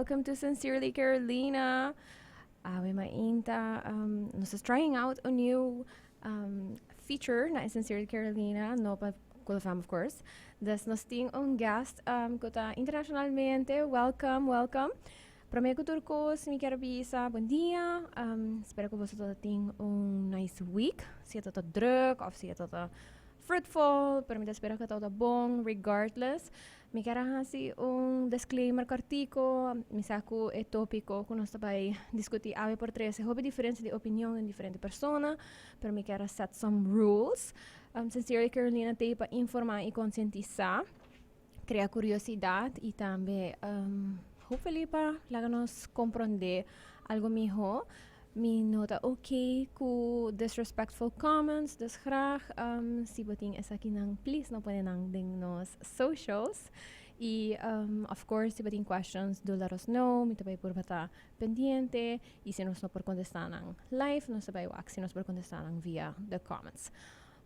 Welcome to Sincerely Carolina. Awe mainta, nos is trying out a new feature na Sincerely Carolina, no pa Cool FM, of course. Dus nos tin un guest cu ta internacionalmente. Welcome, welcome. Prome cu tur cos, mi kier bisa bon dia. Spera cu boso tur tin un nice week. Si e ta druk of si e ta fruitful, pero mi ta spera cu ta bon regardless. Mi kier a haci un disclaimer cortico. Mi sa cu e topico cu nos ta bay discuti awe por trece hopi diferencia di opinion den diferente persona, pero mi kier a set some rules. Sincerely Carolina t'ey pa informa y concientisa, crea curiosidad y tambe hopefully pa laga nos comprende algo miho. Mi no ta ok cu disrespectful comments, dus graag si bo tin esakinan, please no pone nan den nos socials. Y of course, si bo tin questions, do let us know, mi ta bay purba ta pendiente y si nos no por contesta nan live, nos ta bay wak si nos por contesta nan via the comments.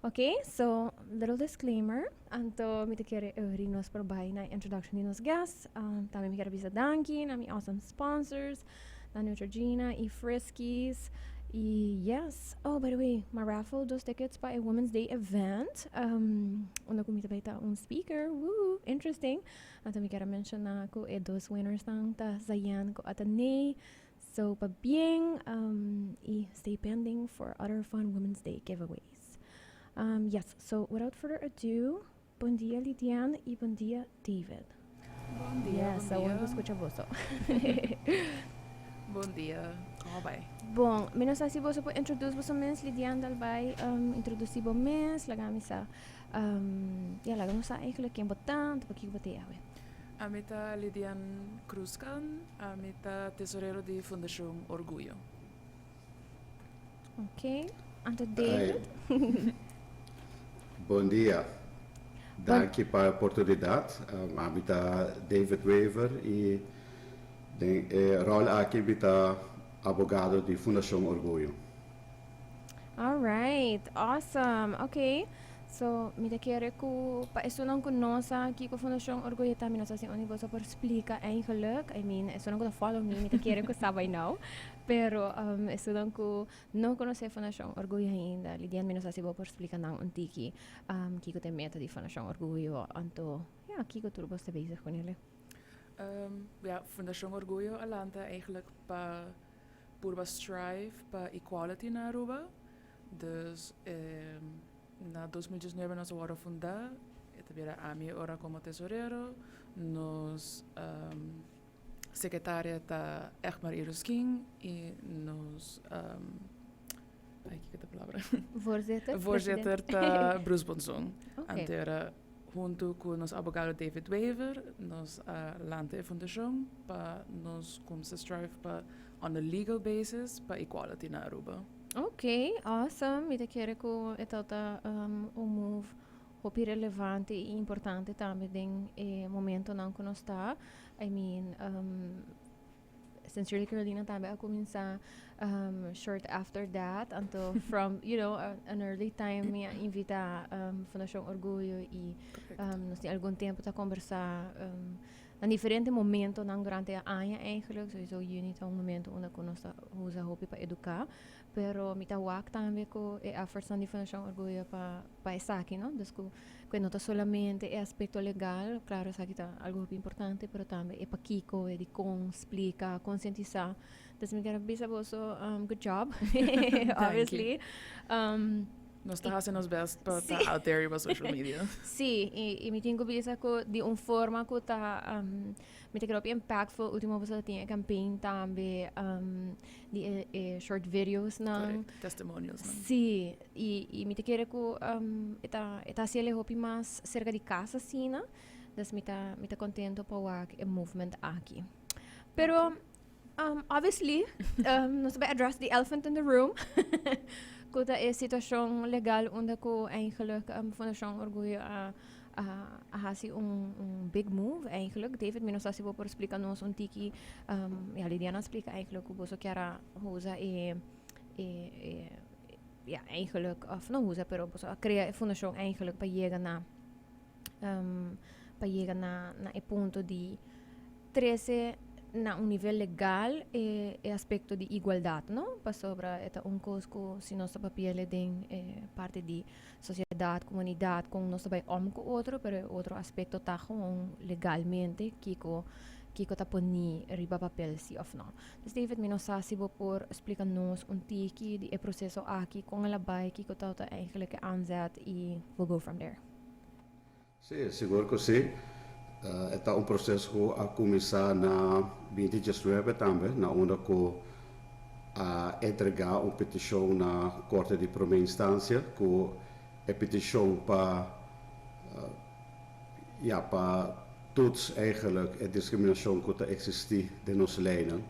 Ok, so little disclaimer, anto mi ta kere ori nos por bay na introduction di nos guest. Tambe mi kier bisa danki na mi awesome sponsors, na Neutrogena y Friskies. Y yes, oh, by the way, m'a raffle dos tickets pa e Women's Day event, unda cu mi ta bay ta un speaker, woo, interesting. Anto mi kier a menciona cu e dos winners nan ta Zayan cu Ataney. So pabien y stay pending for other fun Women's Day giveaways. Yes, so without further ado, bon dia, Lidiane, y bon dia, David. Bon dia. Yes, bon awor dia. mi scucha boso. Bon dia, con a bay? Bon, mi no sa si boso por introduce boso mes. Lidiane, dal bay introduci bo mes, laga mi sa, ja, laga nos sa eigenlijk ken bo ta, anto pakico bo ta awe. Ami ta Lidiane Cruzcan, ami ta tesorero di Fundacion Orguyo. Ok, anto David? Bon dia. Danki pa e oportunidad. Ami ta David Wever y den e rol aki mi ta abogado di Fundacion Orguyo. All right, awesome. Ok, so mi ta kere ku pa esunnan ku no sa kiko Fundashon Orguyo ta, mi no sa si un di boso por splika eigenlijk. I mean, esunnan ku ta follow mi, mi ta kere ku sa by now. Pero esunnan ku no konosé Fundashon Orguyo ainda, Lidian, mi no sa si bo por splika nan un tiki kiko ta e meta di Fundashon Orguyo, anto ja, kiko tur bos ta bezig kuné. Ja, Fundashon Orguyo a lanta eigenlijk pa purba strive pa equality na Aruba. Dus na 2019 nos a wordo funda, e ta bira ami ora como tesorero, nos secretaria ta Egmar Iruskin y nos, ay, kiko ta e palabra? Voorzitter. Voorzitter ta Bruce Bonzon. Anto era hunto cu nos abogado David Wever nos a lanta e fundacion pa nos cuminsa strive pa on a legal basis pa equality na Aruba. Ok, awesome. Mi ta kere cu e ta un move hopi relevante y importante tambe den e momentonan cu nos ta. I mean, Sincerely Carolina tambe a cuminsa short after that. Anto from an early time mi a invita Fundacion Orguyo y nos tin algun tempo ta conversa na diferente momentonan durante e aña eigenlijk. Sowieso juni ta un momento unda cu nos ta usa hopi pa educa. Pero mi ta wak tambe cu e effortsnan di Fundacion Orguyo pa esaki, no? Dus cu e no ta solamente e aspecto legal, claro, esaki ta algo hopi importante, pero tambe e pakico, e dicon, splica, concientisa. Dus mi kier a bisa boso good job, obviously. Nos ta haci nos best pa ta out there riba social media. Sí, y mi tin cu bisa cu di un forma cu ta, mi ta kere hopi impactful. Ultimo boso ta tin e campaign tambe di e short videos nan. Correct, testimonials nan. Sí, y mi ta kere cu e ta haci el hopi mas cerca di cas asina. Dus mi ta contento pa wak e movement aki. Pero obviously, nos ta bay address the elephant in the room, cu ta e situacion legal unda cu eigenlijk Fundacion Orguyo a haci un big move eigenlijk. David, mi no sa si bo por splica nos un tiki, ja, Lidiana a splica eigenlijk cu boso kier a usa e, ja, eigenlijk, of no usa, pero boso a crea e fundacion eigenlijk pa yega na e punto di trece. Na un nivel legal e aspecto di igualdad, no? Pasobra e ta un cos cu si nos ta papia den parti di sociedad, comunidad, con nos ta bay om cu otro, pero e otro aspecto ta gewoon legalmente kico ta poni riba papel si of no. Dus David, mi no sa si bo por splica nos un tiki di e proceso aki, con el a bay, kico ta eigenlijk e aanzet y we'll go from there. Si, sigur cu si. Ta un proceso cu a cuminsa na 2019 tambe, na unda cu a entrega un peticion na Corte di Prome Instancia, cu e peticion pa ja, pa toets eigenlijk e discriminacion cu ta existi den nos leynan,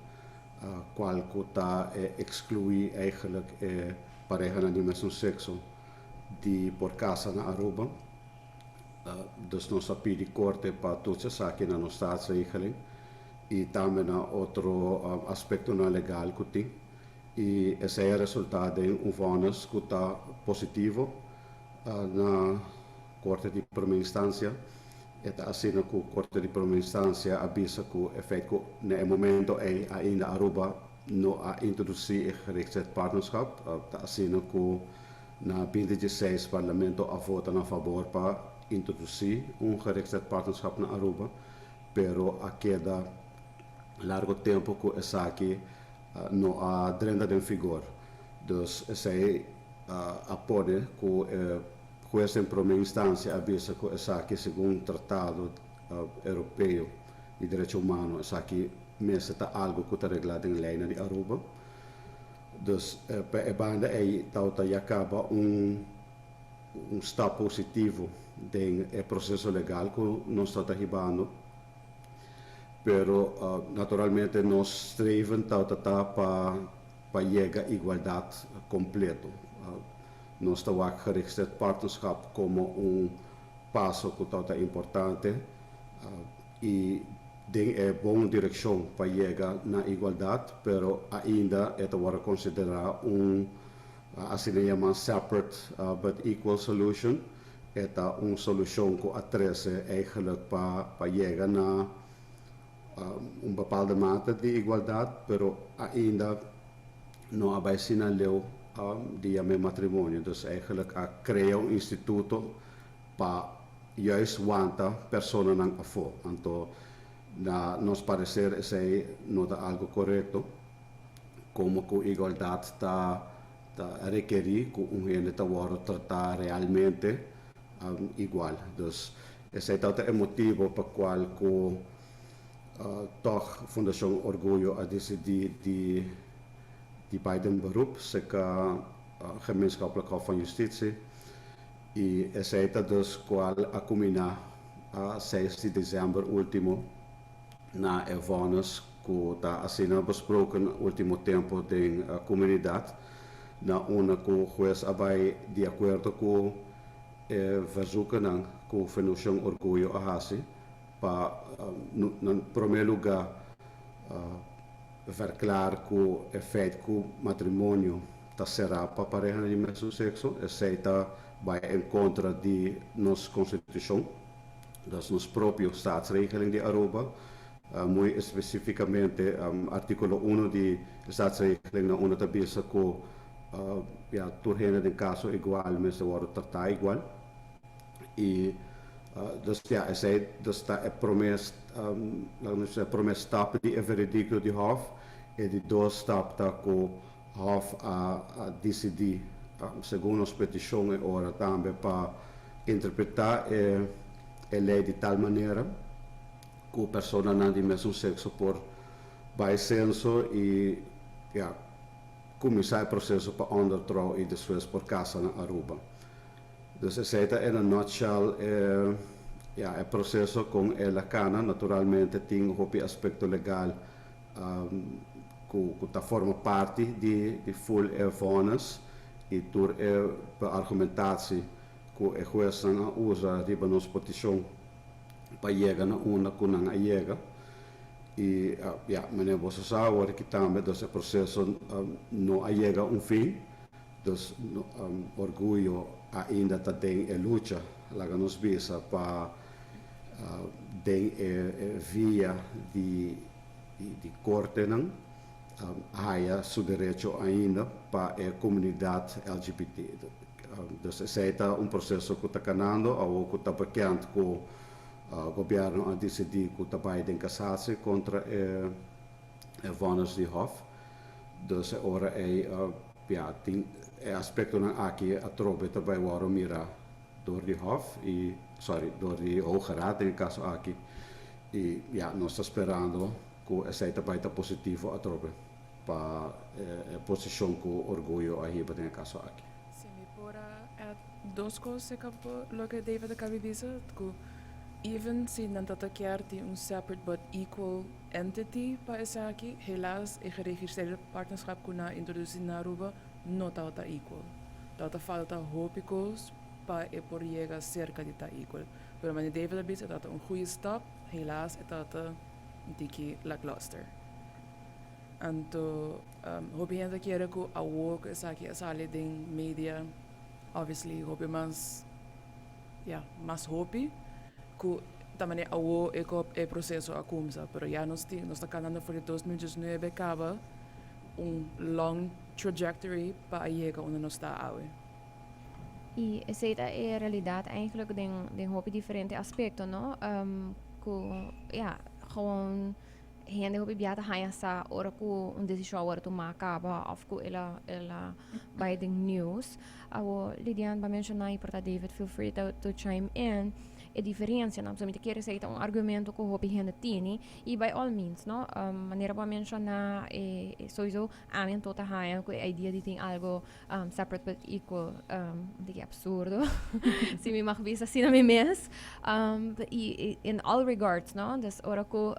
cual cu ta exclui eigenlijk e pareha di mesun sexo di por casa na Aruba. Dus nos a pidi Corte pa toets esaki na nos staatsregeling y tambe na otro aspectonan legal cu tin. Y esey a resulta den un vonnis cu ta positivo na Corte di Prome Instancia. E ta asina cu Corte di Prome Instancia a bisa cu e feit cu na e momento ey ainda Aruba no a introduci e geregistreerd partnerschap, ta asina cu na 2016 Parlamento a vota na fabor pa introduci un geregistreerd partnerschap na Aruba, pero a keda largo tempo cu esaki no a drenta den vigor. Dus esey a pone cu e hues den prome instancia a bisa cu esaki segun Tratado Europeo di Derecho Humano esaki mester ta algo cu ta regla den leynan di Aruba. Dus pa e banda ey ta ya caba un stap positivo den e proceso legal cu nos ta hibando. Pero naturalmente nos streven ta pa yega igualdad completo. Nos ta wak geregistreerd partnerschap como un paso cu ta importante y den e bon direccion pa yega na igualdad, pero ainda e ta considera un asina yama separate but equal solution. E ta un solucion cu a trece eigenlijk pa yega na un bepaalde mate di igualdad, pero ainda no a bay asina leu di yama matrimonio. Dus eigenlijk a crea un instituto pa juist wanta personanan afo. Anto, na nos parecer esey no ta algo corecto, como cu igualdad ta requeri cu un hende ta wordo trata realmente igual. Dus esey ta e motibo pa cual cu toch Fundacion Orguyo a dicidi di bay den beroep, serca Gemeenschappelijk Hof van Justitie. Y esey ta dus cual a culmina a 6 di december ultimo na e vonnis cu ta asina besproken ultimo tempo den comunidad, na unda cu hues a bay di acuerdo cu e verzoeken cu Fundacion Orguyo a hasi pa na prome lugar verklaar cu e feit cu matrimonio ta cera pa pareha di mesun sexo, esey ta bay en contra di nos constitucion, dat nos propio staatsregeling di Aruba, muy specificamente articulo 1 di staatsregeling, na unda ta bisa cu ja, tur hende den caso igual mester wordo trata igual. Y dus ja, esey dus ta e prome, laten we zeggen, prome stap di e veredicto di Hof y di dos stap ta cu Hof a dicidi, segun nos peticion e ora tambe, pa interpreta e ley di tal manera cu personanan di mesun sexo por bay censo y, ja, cuminsa e proceso pa ondertrouw y despues por casa na Aruba. Dus esey ta in a nutshell ja, e proceso con el a cana. Naturalmente tin hopi aspecto legal cu ta forma parti di full e vonnis y tur e argumentatie cu e huesnan a usa riba nos peticion pa yega na unda cu nan a yega. Y ja, meneer boso sa awor cu tambe dus e proceso no a yega un fin, dus no, Orguyo ainda ta den e lucha, laga nos bisa, pa den e via di di cortenan haya su derecho ainda pa e comunidad LGBT. Dus esey ta un proceso cu ta canando, awo cu ta bekend cu gobierno a dicidi cu ta bay den cassatie contra e vonnis di Hof. Dus e ora ey, ja, tin e aspectonan aki atrobe ta bay wordo mira door di Hof y, sorry, door di Hoge Raad den e caso aki. Y ja, nos ta sperando cu esey ta bay ta positivo atrobe pa e posicion cu Orguyo a hiba den e caso aki. Si mi por a add dos cos pa loke David a caba di bisa, cu even si nan tata kier tin un separate but equal entity pa esaki, helaas e geregistreerde partnerschap cu nan a introduci na Aruba no ta equal. Ta falta hopi cos pa e por yega cerca di ta equal. Pero manera David a bisa, ta un goede stap, helaas e ta un tiki lackluster. Anto, hopi hende kier cu awo esaki a sali den media, obviously hopi mas, ja, mas hopi cu tambe awo e e proceso a cuminsa, pero ya nos ta canando for di 2019 caba un long trajectory pa yega unda nos ta awe. Y esey ta e realidad eigenlijk den hopi diferente aspecto, no? Cu, ja, gewoon hende hopi bia ta haya sa ora cu un decision a wordo tuma caba of cu el a bay den news. Awo Lidian, bo a menciona y por ta David, feel free to chime in. E diferencia, no? So mi kier esey ta un argumento cu hopi hende tini y by all means, no? Manera bo a menciona, sowieso ami anto ta haya cu e idea di tin algo separate but equal, di absurdo. Si mi mag bisa asina mi mes. Y in all regards, no? Dus ora cu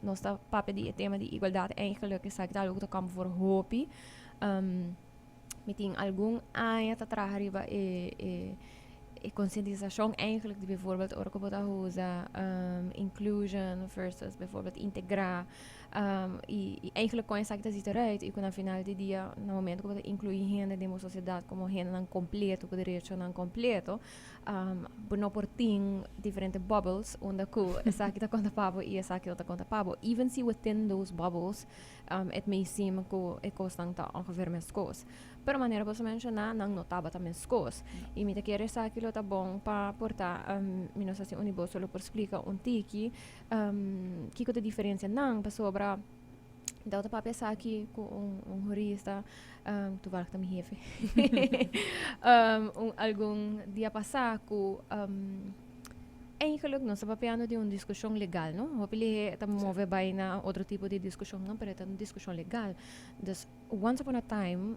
nos ta papia di e tema di igualdad, eigenlijk esaki ta algo cu ta come voor hopi. Mi tin algun aña ta traha riba e concientisacion eigenlijk di bijvoorbeeld ora cu bo ta usa inclusion versus bijvoorbeeld integra y eigenlijk con esaki ta ziet eruit y cu na final di dia, na momento cu bo ta inclui hende den bo sociedad como hendenan completo cu derechonan completo, bo no por tin diferente bubbles unda cu esaki ta conta pa bo y esaki no ta conta pa bo, even si within those bubbles it may seem cu e cosnan ta ongeveer mescos. Pero manera bo a menciona, nan no tabata mescos. Y mi ta kere esaki lo ta bon pa por ta, mi no sa si un di boso lo por splica un tiki kico ta diferencia nan, pasobra dat papia esaki cu un jurista, toevallig ta mi jefe, algun dia pasa cu eigenlijk nos ta papiando di un discusion legal, no? Hopi lihe ta move bay na otro tipo di discusion, no? Pero ta un discusion legal. Dus once upon a time,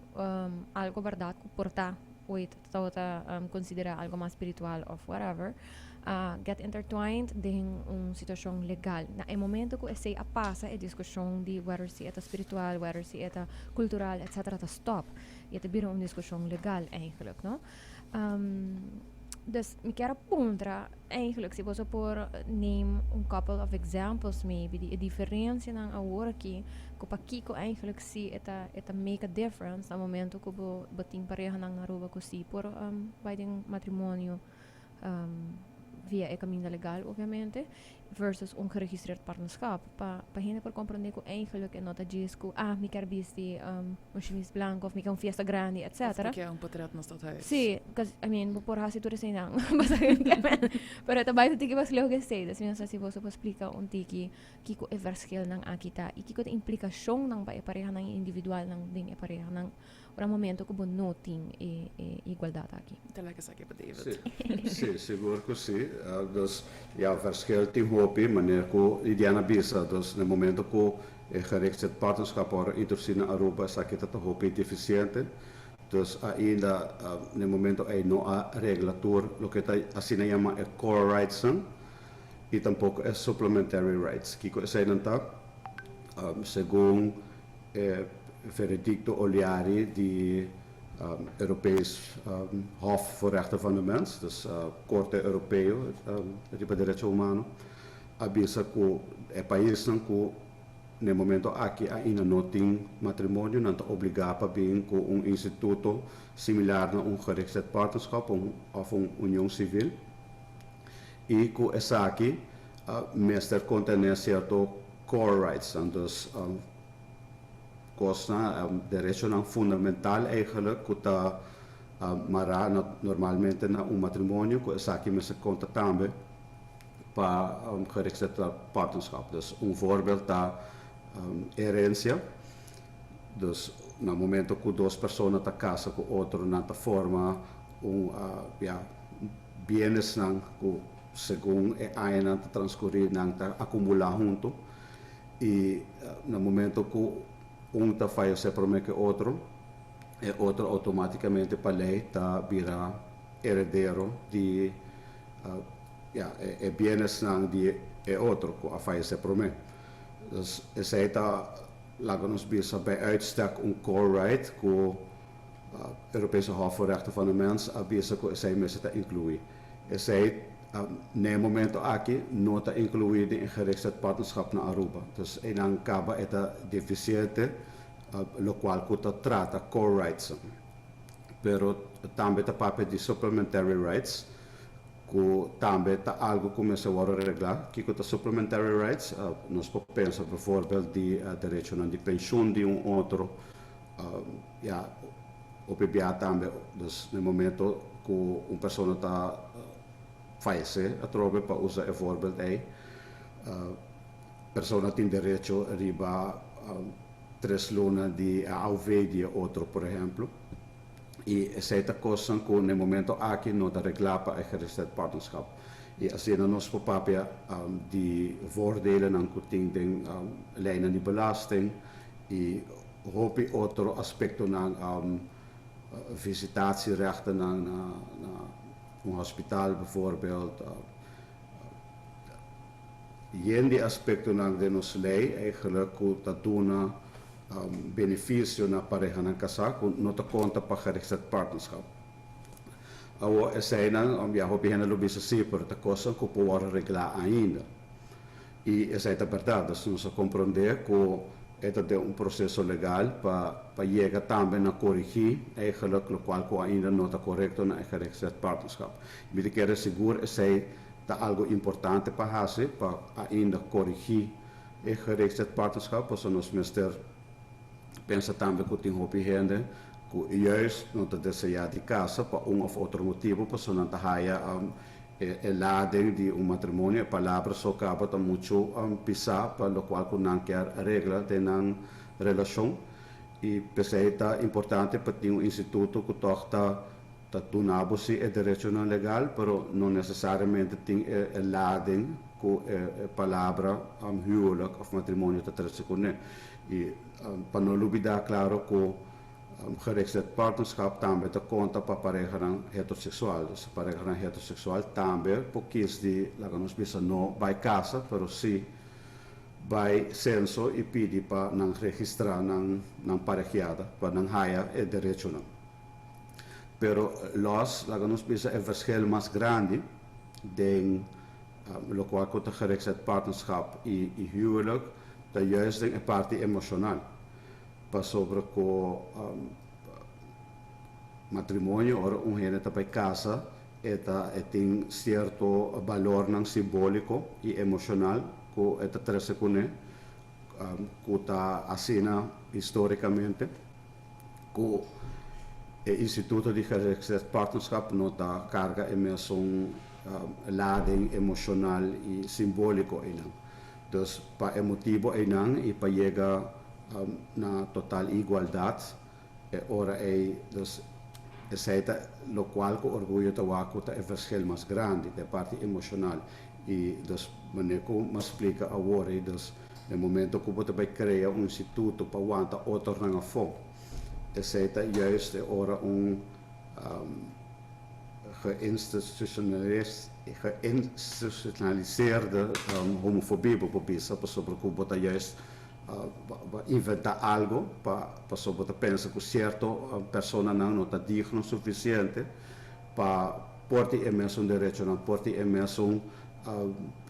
algo berdad cu por ta ooit ta considera algo mas spiritual of whatever, get intertwined den un situacion legal. Na e momento cu esey a pasa, e discusion di whether si e ta spiritual, whether si e ta cultural, etc. ta stop. Y ta bira un discusion legal eigenlijk, no? Dus mi kier puntra eigenlijk si bo por name un couple of examples maybe di e diferencia nan awor aki cu pakico eigenlijk si e ta make a difference na momento cu bo tin pareha nan na Aruba cu si por bay den matrimonio via e caminda legal obviamente versus un geregistreerd partnerschap, pa hende por comprende cu eigenlijk e no ta djis cu ah, mi kier bisti un chemise blanco of mi kier un fiesta grandi, etc. Of kier un portret na stadhuis. Si, because, I mean, bo por hasi tur esey nan. Pero ta bay un tiki mas leu cu esey. Dus mi no sa si bo por splica un tiki kico e verschil nan aki ta y kico ta implicacion nan pa e pareha nan individual nan den e pareha nan ora momento cu bo no tin e igualdad aki. Ta lekker esaki pa David. Si, sigur cu si. Dus ja, verschil tin hopi, manera cu Lidiana bisa, dus na momento cu e geregistreerd partnerschap a introduci na Aruba, esaki ta hopi deficiente. Dus ainda na momento ey no a regla tur loke ta asina yama e core rights nan, y tampoco e supplementary rights. Kico esey nan ta? Segun e veredicto Oliari di Europees Hof voor Rechten van de Mens, dus Corte Europeo riba Derecho Humano, a bisa cu e paisnan cu na momento aki ainda no tin matrimonio, nan ta obliga pa bin cu un instituto similar na un geregistreerd partnerschap of un union civil y cu esaki mester contene cierto core rights. En dus cosnan, derechonan fundamental eigenlijk, cu ta mara normalmente na un matrimonio, cu esaki mester conta tambe pa geregistreerd partnerschap. Dus un voorbeeld ta herencia. Dus na momento cu dos persona ta casa cu otro, nan ta forma un ja, bienesnan cu segun e añanan ta transcuri nan ta acumula hunto y na momento cu un ta fayece prome cu otro, e otro automaticamente pa ley ta bira heredero di ja, e bienesnan di e otro cu a fayece prome. Dus esey ta, laga nos bisa, bij uitstek un core right cu Europese Hof voor Rechten van de Mens a bisa cu esey mester ta inclui. Esey na e momento aki no ta inclui den geregistreerd partnerschap na Aruba. Dus einan caba e ta deficiente locual cu ta trata core rights. Pero tambe ta papia di supplementary rights, cu tambe ta algo cu mester wordo regla. Kico ta supplementary rights? Nos por pensa bijvoorbeeld di derechonan di pensioen di un otro, ja, OPBA tambe, dus na momento cu un persona ta fayece, atrobe pa usa e voorbeeld ey, persona tin derecho riba 3 luna di AOV di otro, por ehempel. Y esey ta cosnan cu na momento aki no ta regla pa e geregistreerd partnerschap. Y asina nos por papia di voordelennan cu tin den lijnen di belasting y hopi otro aspectonan, visitatierechten na un hospital bijvoorbeeld. Yen di aspectonan den nos ley eigenlijk cu ta duna beneficio na parehanan casa cu no ta conta pa geregistreerd partnerschap. Awo eseynan, ja, hopi hende lo bisa si, pero ta cosnan cu por wordo regla ainda. Y esey ta berdad, dus nos a comprende cu e ta den un proceso legal pa yega tambe na corigi eigenlijk locual cu ainda no ta corecto na geregistreerd partnerschap. Mi ta kere sigur esey ta algo importante pa haci, pa ainda corigi e geregistreerd partnerschap, pasobra nos mester pensa tambe cu tin hopi hende cu juist no ta desea di casa pa un of otro motibo, pasobra nan ta haya e lading di un matrimonio, e palabra so caba ta mucho pisa pa locual cu nan kier regla den nan relacion. Y pesey ta importante pa tin un instituto cu toch ta duna bo si e derechonan legal, pero no necesariamente tin e lading cu e palabra huwelijk of matrimonio ta trece cune. Y pa no lubida, claro, cu geregistreerd partnerschap tambe ta conta pa parehanan heterosexual. Dus parehanan heterosexual tambe por kies di, laga nos bisa, no bay casa, pero si bay censo y pidi pa nan registra nan pareheada, pa nan haya e derechonan. Pero los, laga nos bisa, e verschil mas grandi den locual cu ta geregistreerd partnerschap y huwelijk, ta juist den e parti emocional. Pasobra cu matrimonio, ora un hende ta bay casa, e tin cierto valornan simbolico y emocional cu e ta trece cune, cu ta asina historicamente, cu e instituto di geregistreerd partnerschap no ta carga e mesun lading emocional y simbolico einan. Dus pa e motibo einan y pa yega na total igualdad, e ora ei, dus esey ta locual cu Orguyo ta wak cu ta e verschil mas grandi, e parti emocional. Y dus manera cu m'a splica awor, y dus na momento cu bo ta bay crea un instituto pa wanta otronan afo, esey ta juist e ora un geïnstitutionaliseerde homofobie bo por bisa, pasobra cu bo ta juist inventa algo pasobra bo ta pensa cu cierto personanan no ta digno suficiente pa por tin e mesun derechonan, por tin e mesun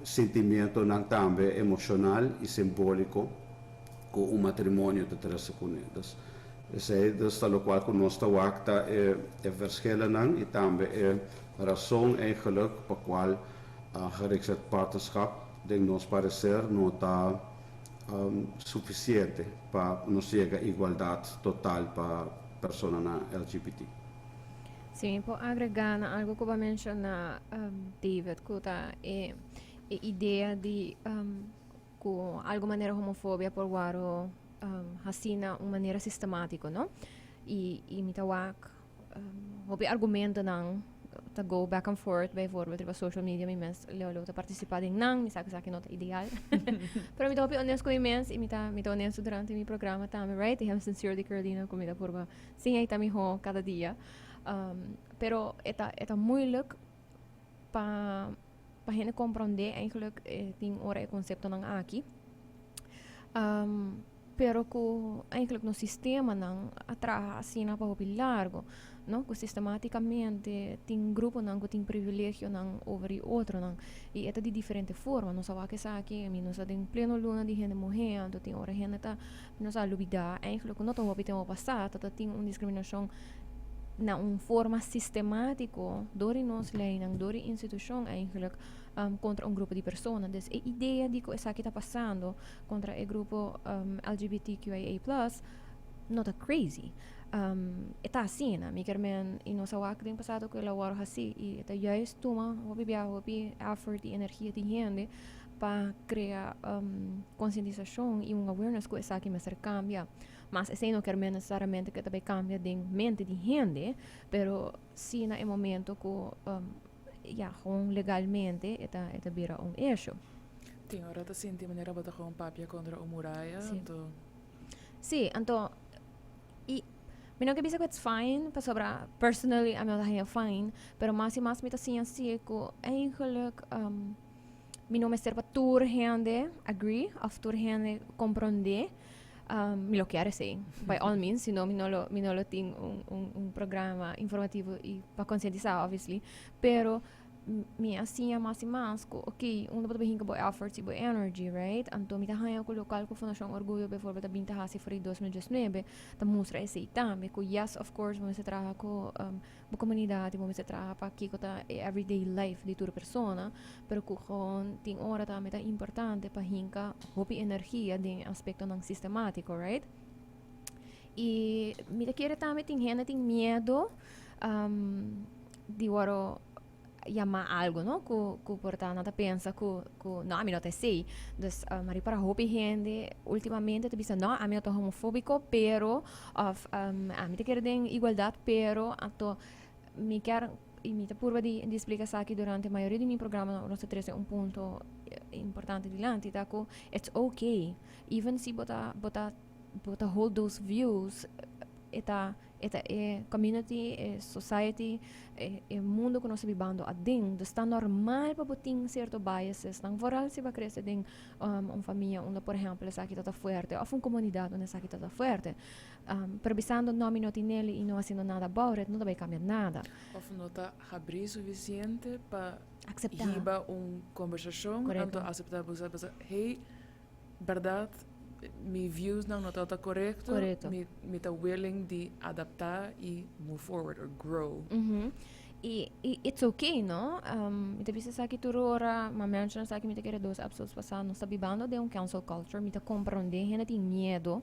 sentimentonan tambe emocional y simbolico cu un matrimonio ta trece cune. Dus esey dus ta locual cu nos ta wak ta e verschillennan y tambe e rason eigenlijk pa cual geregistreerd partnerschap den nos parecer no ta. Suficiente pa nos yega igualdad total pa personanan LGBT. Si mi por agrega na algo cu bo a menciona, David, cu ta e e idea di cu algo manera homofobia por waro haci na un manera sistematico, no? Y y mi ta wak hopi argumentonan ta go back and forth, bijvoorbeeld riba social media. Mi mes leu leu ta participa den nan. Mi sa cu esaki no ta ideal, pero mi ta hopi honesto cu mi mes y mi ta honesto durante mi programa tambe, right? Y I'm sincerely Carolina, cu mi ta purba siña y ta miho cada dia. Pero e ta moeilijk pa hende comprende eigenlijk tin ora e conceptonan aki. Pero cu eigenlijk nos sistemanan a traha asina pa hopi largo, no? Cu sistematicamente tin gruponan cu tin privilegionan over di otronan. Y e ta di diferente forma. Nos a wak esaki, mi nos ta den pleno luna di hende muhe, anto tin ora hende ta nos a lubida eigenlijk cu no ta hopi tempo pasa, ta tin un discriminacion na un forma sistematico door di nos leynan, door di institucion eigenlijk contra un grupo di persona. Dus e idea di cu esaki ta pasando contra e grupo LGBTQIA+, no ta crazy. E ta asina, mi kiermen, y nos a wak den pasado cu el a word haci y ta juist tuma hopi biaha, hopi effort y energia di hende pa crea concientisacion y un awareness cu esaki mester cambia. Mas esey no kiermen necesariamente cu ta bay cambia den mente di hende, pero si na e momento cu ja, gewoon legalmente e ta bira un issue. Tin ora ta sinti manera bo ta gewoon papia contra un muraya, anto. Si, anto y mi no ke bisa cu it's fine, pasobra personally ami no ta haña fine, pero mas y mas mi ta siña si cu eigenlijk mi no mester pa tur hende agree of tur hende comprende. Mi lo kier esey, by all means, si no mi no lo tin un programa informativo y pa concientisa, obviously, pero mi a siña mas y mas cu, ok, unda bo ta hinca bo efforts y bo energy, right? Anto mi ta haña cu local cu Fundacion Orguyo bijvoorbeeld a bin ta haci for di 2019 ta mustra esey tambe, cu yes, of course, bo mester traha cu bo comunidad y bo mester traha pa kico ta e everyday life di tur persona, pero cu gewoon tin ora tambe ta importante pa hinca hopi energia den aspectonan sistematico, right? Y mi ta kere tambe tin hende tin miedo di woro yama algo, no? Cu por ta nan ta pensa cu no, ami no ta esey. Dus mari para hopi hende ultimamente ta bisa: "No, ami no ta homofobico, pero", of "Ami ta kere den igualdad, pero". Anto mi kier y mi ta purba di splica esaki durante mayoria di mi programa, nos ta trece un punto importante dilanti, ta cu it's okay. Even si bo ta hold those views, e ta e community, e society, e mundo cu nos ta bibando aden. Dus ta normal pa bo tin cierto biases. Dan vooral si bo a crece den un famia unda, por ehempel, esaki ta fuerte, of un comunidad unda esaki ta fuerte. Pero bisando "No, mi no tin ele" y no haciendo nada about it, no ta bay cambia nada. Of no ta habri suficiente pa Acepta. Hiba un conversacion, anto acepta bo sa: "Hey, berdad, mi views no ta correcto, mi ta willing di adapta y move forward or grow." Y it's okay, no? Mi ta bisa esaki tur ora, m'a menciona esaki, mi ta kere, dos episodes pasa, nos ta bibando den un cancel culture, mi ta comprende, hende tin miedo,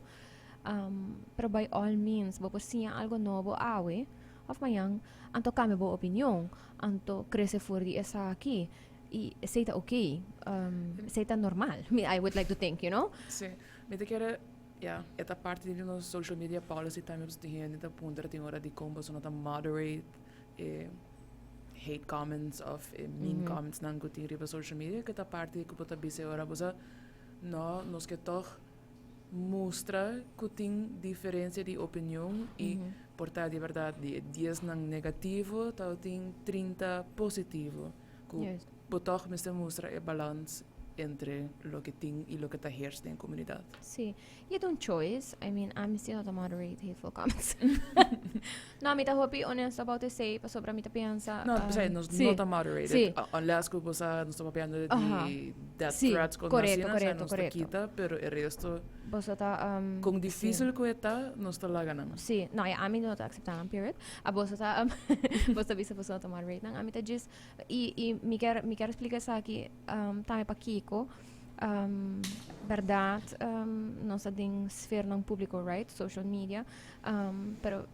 pero by all means, bo por siña algo nobo awe, of mañan, anto cambia bo opinion, anto crece for di esaki, y esey ta okay, esey ta normal, I would like to think. Si, mi ta kere, ja, e ta parti di nos social media policy tambe, tin hende ta puntra tin ora di con boso no ta moderate hate comments of mean comments nan cu tin riba social media, cu ta parti cu bo ta bisa ora bo sa: no, nos ke toch mustra cu tin diferencia di opinion y por ta di berdad di 10 nan negativo, ta tin 30 positivo. Cu bo toch mester mustra e balans entre loke tin y loke ta heers den comunidad. Si. Y ta un choice. I mean, I'm still not a moderate hateful comments. No, mi ta hopi honest about esey, pasobra mi ta pensa. No, nos no ta moderated. Unless cu bo sa, nos ta papiando di death threats con asina, nos ta kita, pero e resto, Boso ta con dificil cu e ta, nos ta laga nan. Si. No, ja, ami no ta acepta nan, period. A boso ta bisa boso no ta moderate nan. Ami ta just y mi kier splica esaki tambe pakico. Berdad, nos ta den sferanan publico, right? Social media, pero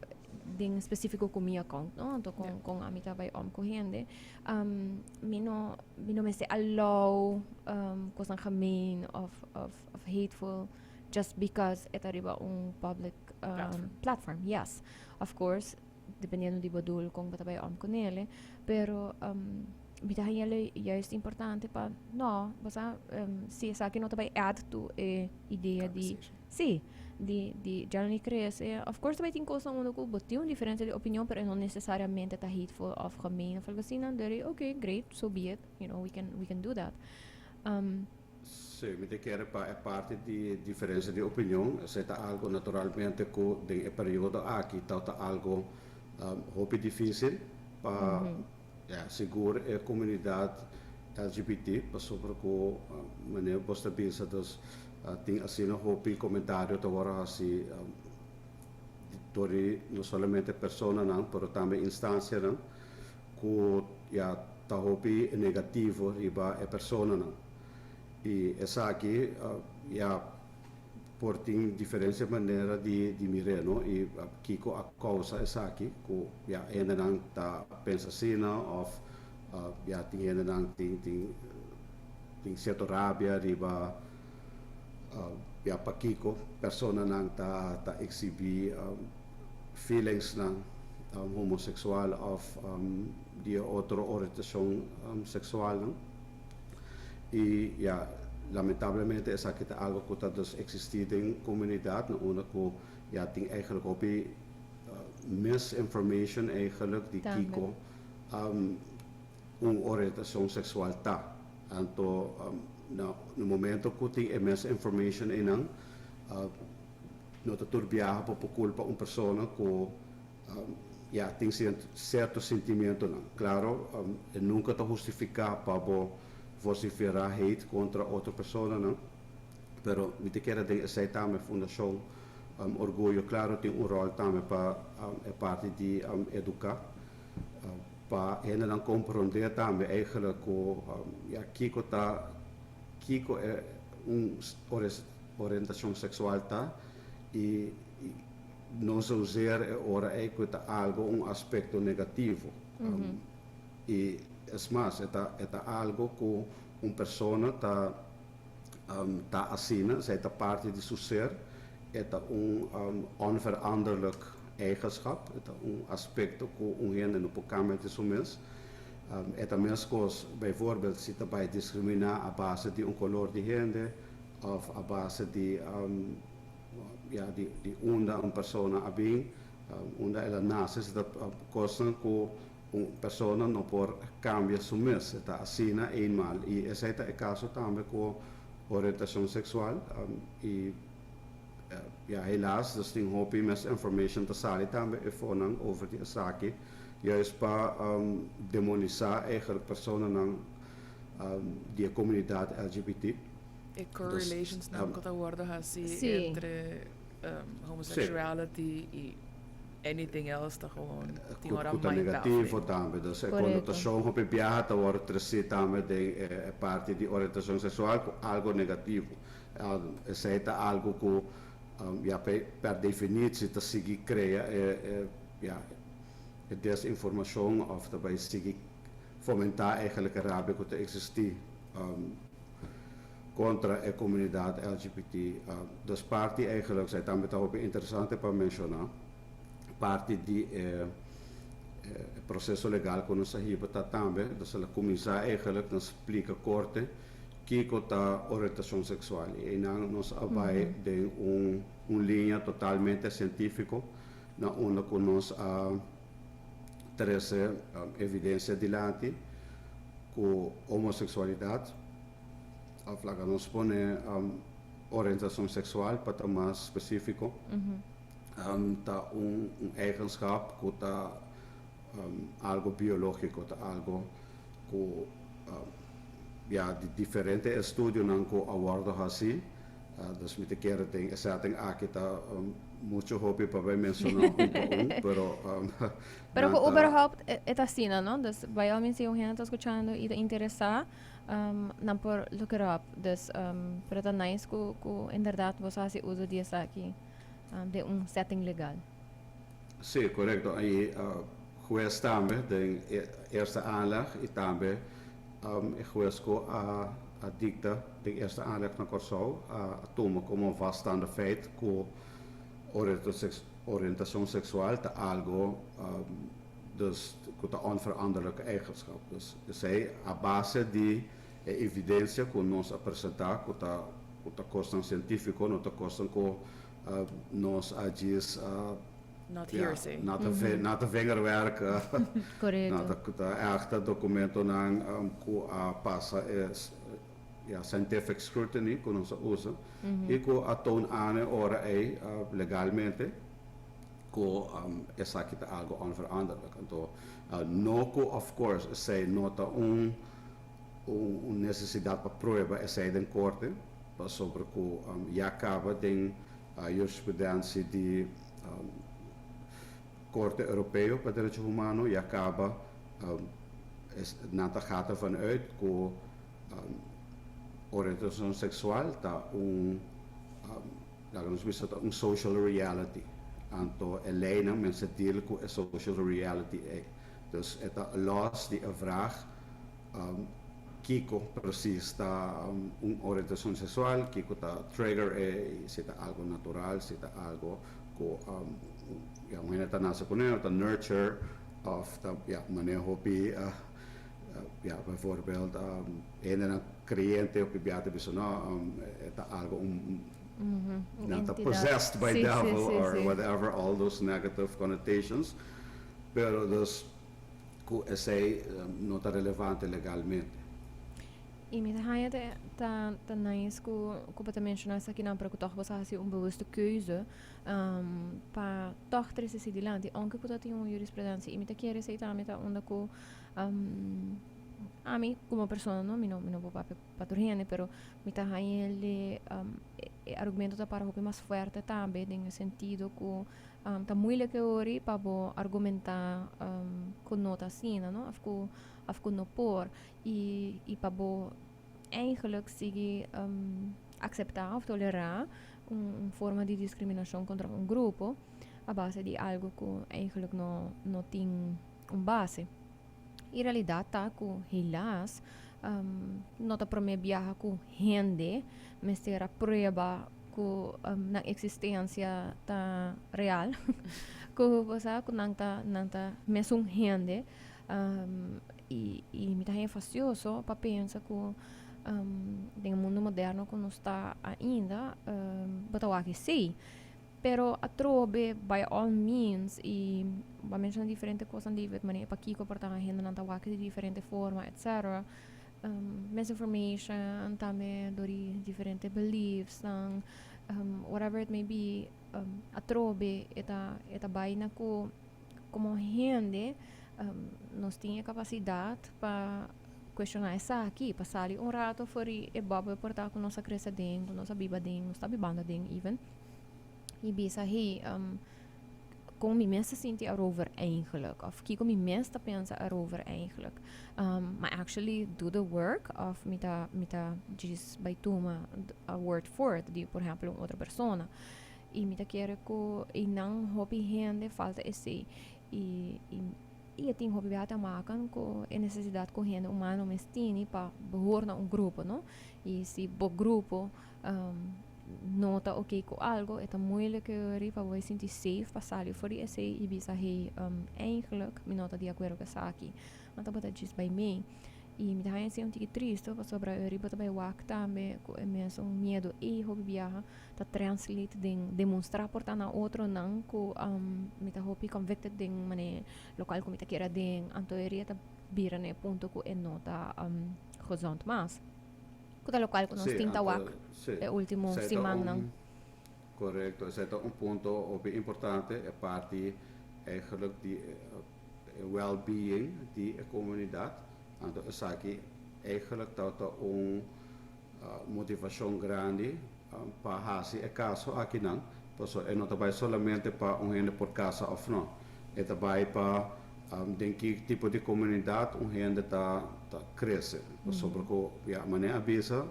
den specifico cu mi account, no? Anto con ami ta bay om cu hende. Mi no mester allow cosnan gemeen of hateful just because e ta riba un public platform. Platform. Yes. Of course, dependiendo di bo doel con bo ta bay om cu nele, pero mi ta haña juist importante pa no, bo sa, si esaki no ta bay add to e idea di conversation. Si, di Johnny crece. Of course, bay tin cosnan unda cu bo tin un diferencia di opinion, pero no necesariamente ta hateful of gemeen of algo asina. Deri, okay, great, so be it. We can do that. Si, mi ta kere pa e parti di diferencia di opinion, esey ta algo naturalmente cu den e periodo aki ta algo hopi dificil pa ja, sigur e comunidad LGBT, pasobra cu manera bo ta bisa, dus tin asina hopi comentario ta awor asina door no solamente personanan, pero tambe instancianan cu ja ta hopi negativo riba e personanan. Y esaki ja por tin diferente manera di mira, no? Y kico a causa esaki, cu ja hendenan ta pensa asina of ja tin hendenan tin cierto rabia riba ja pakico personanan ta exhibi feelings nan homosexual of di otro orientacion sexual, no? Y ja, lamentablemente esaki ta algo cu ta dus existi den comunidad, no, unda cu ja tin eigenlijk hopi misinformation eigenlijk di Tambe. kico un orientacion sexual ta. Anto, na momento cu tin e misinformation einan, no ta tur biaha pa culpa un persona cu ja, tin cierto sentimentonan. Claro, e nunca ta hustifica pa bo vocifera hate contra otro persona, no? Pero mi ta kere den esey tambe Fundacion Orguyo, claro, tin un rol tambe pa e parti di educa, pa hendenan comprende tambe eigenlijk cu ja, kico ta, kico e un orientacion sexual ta y no zozeer e ora ey cu ta algo, un aspecto negativo. Y es mas, e ta algo cu un persona ta asina, esey ta parti di su ser, e ta un onveranderlijk eigenschap, e ta un aspecto cu un hende no por cambia di su mes. E ta mescos, bijvoorbeeld, si ta bay discrimina a base di un color di hende, of a base di ja, di unda un persona a bin, unda el a nace, esey ta cosnan cu un persona no por cambia su mes, ta asina eenmaal. Y esey ta e caso tambe cu orientacion sexual y ja, helaas, dus tin hopi misinformation ta sali tambe e fonan over di esaki, juist pa demonisa eigenlijk personanan di e comunidad LGBT. E correlations nan cu ta wordo haci entre homosexuality y anything else ta gewoon tin ora cu ta mind negativo baffling. Tambe. Dus e Correcto. conotacion hopi biaha ta wordo treci tambe den e parti di orientacion sexual cu algo negativo. Esey ta algo cu ja, per definitie ta sigui crea ja, e desinformacion of tambe sigui fomenta eigenlijk e rabia cu ta existi contra e comunidad LGBT. Dus parti eigenlijk, esey tambe ta hopi interesante pa menciona, parti di proceso legal cu nos a hiba ta tambe, dus el a cuminsa eigenlijk na splica corte kico ta orientacion sexual. Y nan nos a bay den un linea totalmente cientifico, na unda cu nos a trece evidencia dilanti cu homosexualidad, of laga nos pone orientacion sexual pa ta mas specifico, ta un eigenschap cu ta algo biologico, ta algo cu ja, di diferente estudionan cu a wordo haci. Dus mi ta kere den e setting aki ta mucho hopi pa bay menciona un pa un, pero Pero nan ku ta überhaupt e ta asina, no? Dus by all means si un hende ta skuchando i ta interesá, nan por look it up. Dus pero ta nice ku inderdaad boso hasi uso di esaki den un setting legal. Sí, korekto. I hues tambe den e eerste aanleg i tambe e hues ku a dikta den eerste aanleg na Kòrsou a tuma komo vaststaande feit ku orientashon seksual ta algo dus ku ta onveranderlijke eigenschap. Dus esei a base di e evidensia ku nos a presentá ku ta kosnan sientífiko, no ta kosnan ku nos a djis Not hearsay. Not a vingerwerk. Korekto. No, ta echt documentonan ku a pasa e, ja, scientific scrutiny ku nos a usa i ku a toon aan ora ei legalmente ku esaki ta algo onveranderlijk. Anto, no ku of course esei no ta un nesesidat pa prueba esei den korte, pasobra ku ya kaba den jurisprudentie di Korte Europeo pa Derecho Humano ya kaba nan ta gaat ervan uit ku orientashon seksual ta un, laga nos bisa, ta un social reality. Anto e leinan mester deal ku e social reality ei. Dus e ta los di e vraag kiko precies ta un orientashon seksual, kiko ta trigger e, si ta algo natural, si ta algo ku ja, un hende ta nase kuné, ta nurture, of ta, ja, maneho hopi, ja, bijvoorbeeld hendenan kreyente hopi bia ta bisa no, e ta algo un nan ta Entidat. Possessed by devil or whatever, all those negative connotations, pero dus ku esei no ta relevante legalmente. I mi ta haña ta nice ku bo ta menshoná esakinan, pero ku tòg bo sa hasi un bewuste keuze pa tòg trese esei dilanti, aunke ku ta tin un jurisprudensia. I mi ta kere esei tambe ta unda ku ami komo persona, no, mi no por papia pa tur hende, pero mi ta haña e argumento ta para hopi mas fuerte tambe den e sentido ku ta moeilijk ori pa bo argumentá ku no ta asina, no, of ku no por i pa bo eigenlijk sigui akseptá of tolerá un forma di diskriminashon kontra un grupo a base di algo ku eigenlijk no tin un base. En realidat ta ku helaas no ta promé biaha ku hende mester a prueba ku nan eksistensia ta real, ku bo sa ku nan ta mesun hende, i mi ta fastioso pa pensa ku den mundu moderno ku nos ta ainda bo ta wak esei. Pero atrobe, by all means, i bo a menshoná diferente kos, David, manera pakiko por ta hendenan ta wak di diferente forma, etc. Misinformation, tambe dor di diferente beliefs, nan, whatever it may be, atrobe e ta bai na ku komo hende nos tin e kapasidat pa kuestioná esaki, pa sali un ratu for di e bubble por ta ku nos a krese den, ku nos a biba den, nos ta bibando den even. I bisa, "Hey, kon mi mes ta sinti erover eigenlijk? Of kiko mi mes ta pensa erover eigenlijk?" Maar actually do the work of mi ta just bai tuma a word for it di, por ehèmpel, un otro persona. I mi ta kere ku einan hopi hende falta esei. I tin hopi bia te maken ku e nesesidat ku hende humano mes tin pa behoor na un grupo, no? I si bo grupo no ta oké ku algo, e ta moeilijk pa bo sinti safe pa sali for di esei i bisa, "Hey, eigenlijk mi no ta di akuerdo ku esaki." Anto bo ta just bai mee. I mi ta haña un tiki tristu pasobra riba ta bai wak tambe ku e mes un miedu ei hopi biaha ta translate den demonstrá por ta na otronan ku mi ta hopi convicted den mane lokual ku mi ta kere den, anto e ta bira na e punto ku e no ta gezond mas. Ku ta lokual ku nos tin ta wak e último Esei ta simannan. Korekto, esei ta un punto hopi importante, e parti eigenlijk di well-being di e komunidat. Anto esaki eigenlijk ta un motivashon grandi. pa hasi e caso aki nan, paso e no ta bay solamente pa un hende por casa of no. E ta bay pa den ki tipo di comunidad un hende ta crece. Pasobra cu, ja, manera a bisa,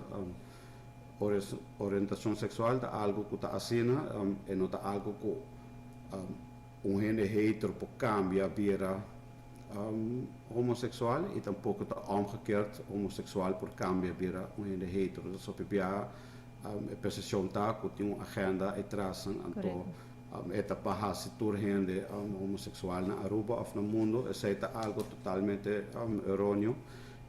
orientacion sexual ta algo cu ta asina, e no ta algo cu un hende hetero por cambia bira homosexual y tampoco ta omgekeerd, homosexual por cambia bira un hende hetero. Dus op bia e percepcion ta cu tin un agenda atras, anto e ta pa hasi tur hende homosexual na Aruba of na mundo. Esey ta algo totalmente erroneo.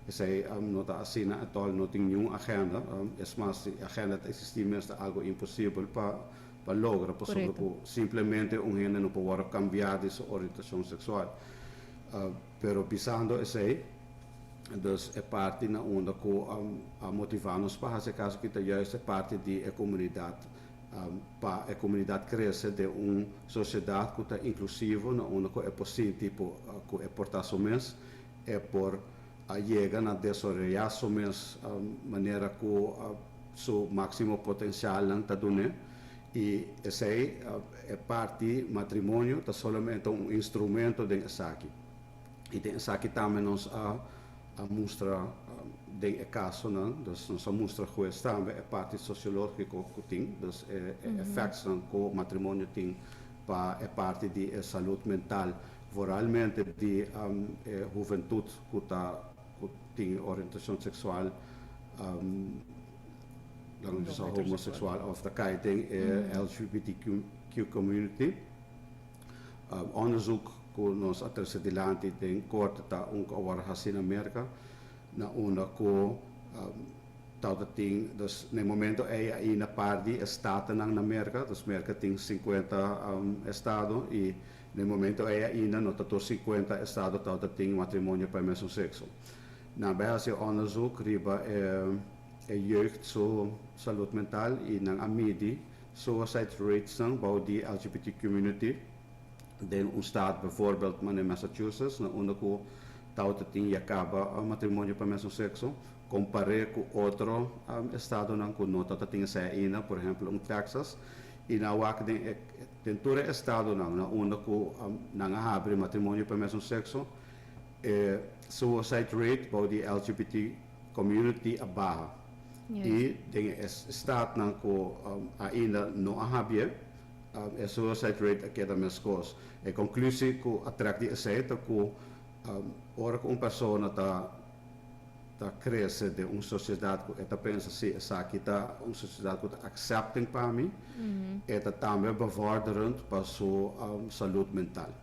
Esey no ta asina at all, no tin ningun agenda. Es mas, si agenda ta existi mes, ta algo imposibel pa logra, pasobra cu simplemente un hende no por cambia di su orientacion sexual. Pero bisando esey, dus e parti na unda cu a motiva nos pa haci caso cu ta juist e parti di e comunidad, pa e comunidad crece den un sociedad cu ta inclusivo, na unda cu e por sinti cu e por ta su mes, e por yega na desaroya su mes manera cu su maximo potencial nan ta dune. Y esey e parti matrimonio ta solamente un instrumento den esaki. Y den esaki tambe nos a mustra den e caso nan, dus nos a mustra hues tambe e parti sociologico cu tin, dus e effects nan cu matrimonio tin pa e parti di e salud mental, vooralmente di e huventud cu tin orientacion sexual dan no is heterosexual. Homosexual of ta cay den e LGBTQ community. Onderzoek cu nos a trece dilanti den corte ta un cu a wordo haci na Merca, na unda cu ta tin, dus na momento ey ainda par di staten na Merca, dus Merca tin 50 estado y na momento ey ainda no ta tur 50 estado ta tin matrimonio pa mesmo sexo. Nan a haci onderzoek riba e jeugd su salud mental y nan a midi suicide rates nan bou di LGBT community den un staat bijvoorbeeld maar in Massachusetts, na unda cu ta tin ya caba matrimonio pa mesmo sexo, compara cu otro estado nan cu no ta tin esey ainda, por ehempel un Texas, y nan a wak den tur estado nan na unda cu nan a habri matrimonio pa mesmo sexo, suicide rate bou di LGBT community a baha. Y den staat nan cu ainda no a habri, e suicide rate a keda mescos. E conclusie cu a trek di esey ta cu ora cu un persona ta crece den un sociedad cu ta pensa si esaki ta un sociedad cu ta accepting pa mi, e ta tambe bevorderend pa su salud mental.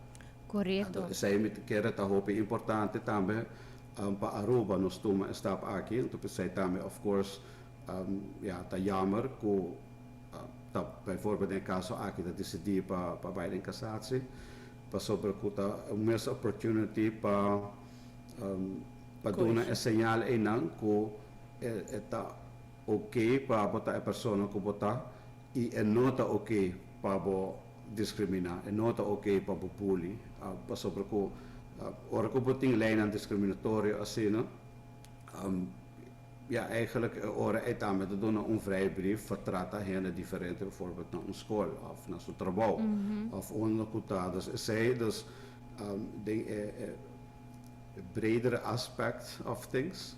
Anto, esey mi kier ta hopi importante tambe pa Aruba nos tuma e stap aki. Anto esey tambe, of course, ja, ta jammer cu ta bijvoorbeeld den caso aki ta decidi pa bay den cassatie, pasobra cu ta un missed opportunity pa duna e señal einan cu e ta ok pa bo ta e persona cu bo ta y e no ta ok pa bo discrimina, e no ta ok pa bo bully, pasobra cu ora cu bo tin leynan discriminatorio asina, ja, eigenlijk ora e tambe ta duna un vrijbrief pa trata hende diferente, bijvoorbeeld na un school of na su trabou of unda cu ta. Dus esey, dus den e bredere aspect of things,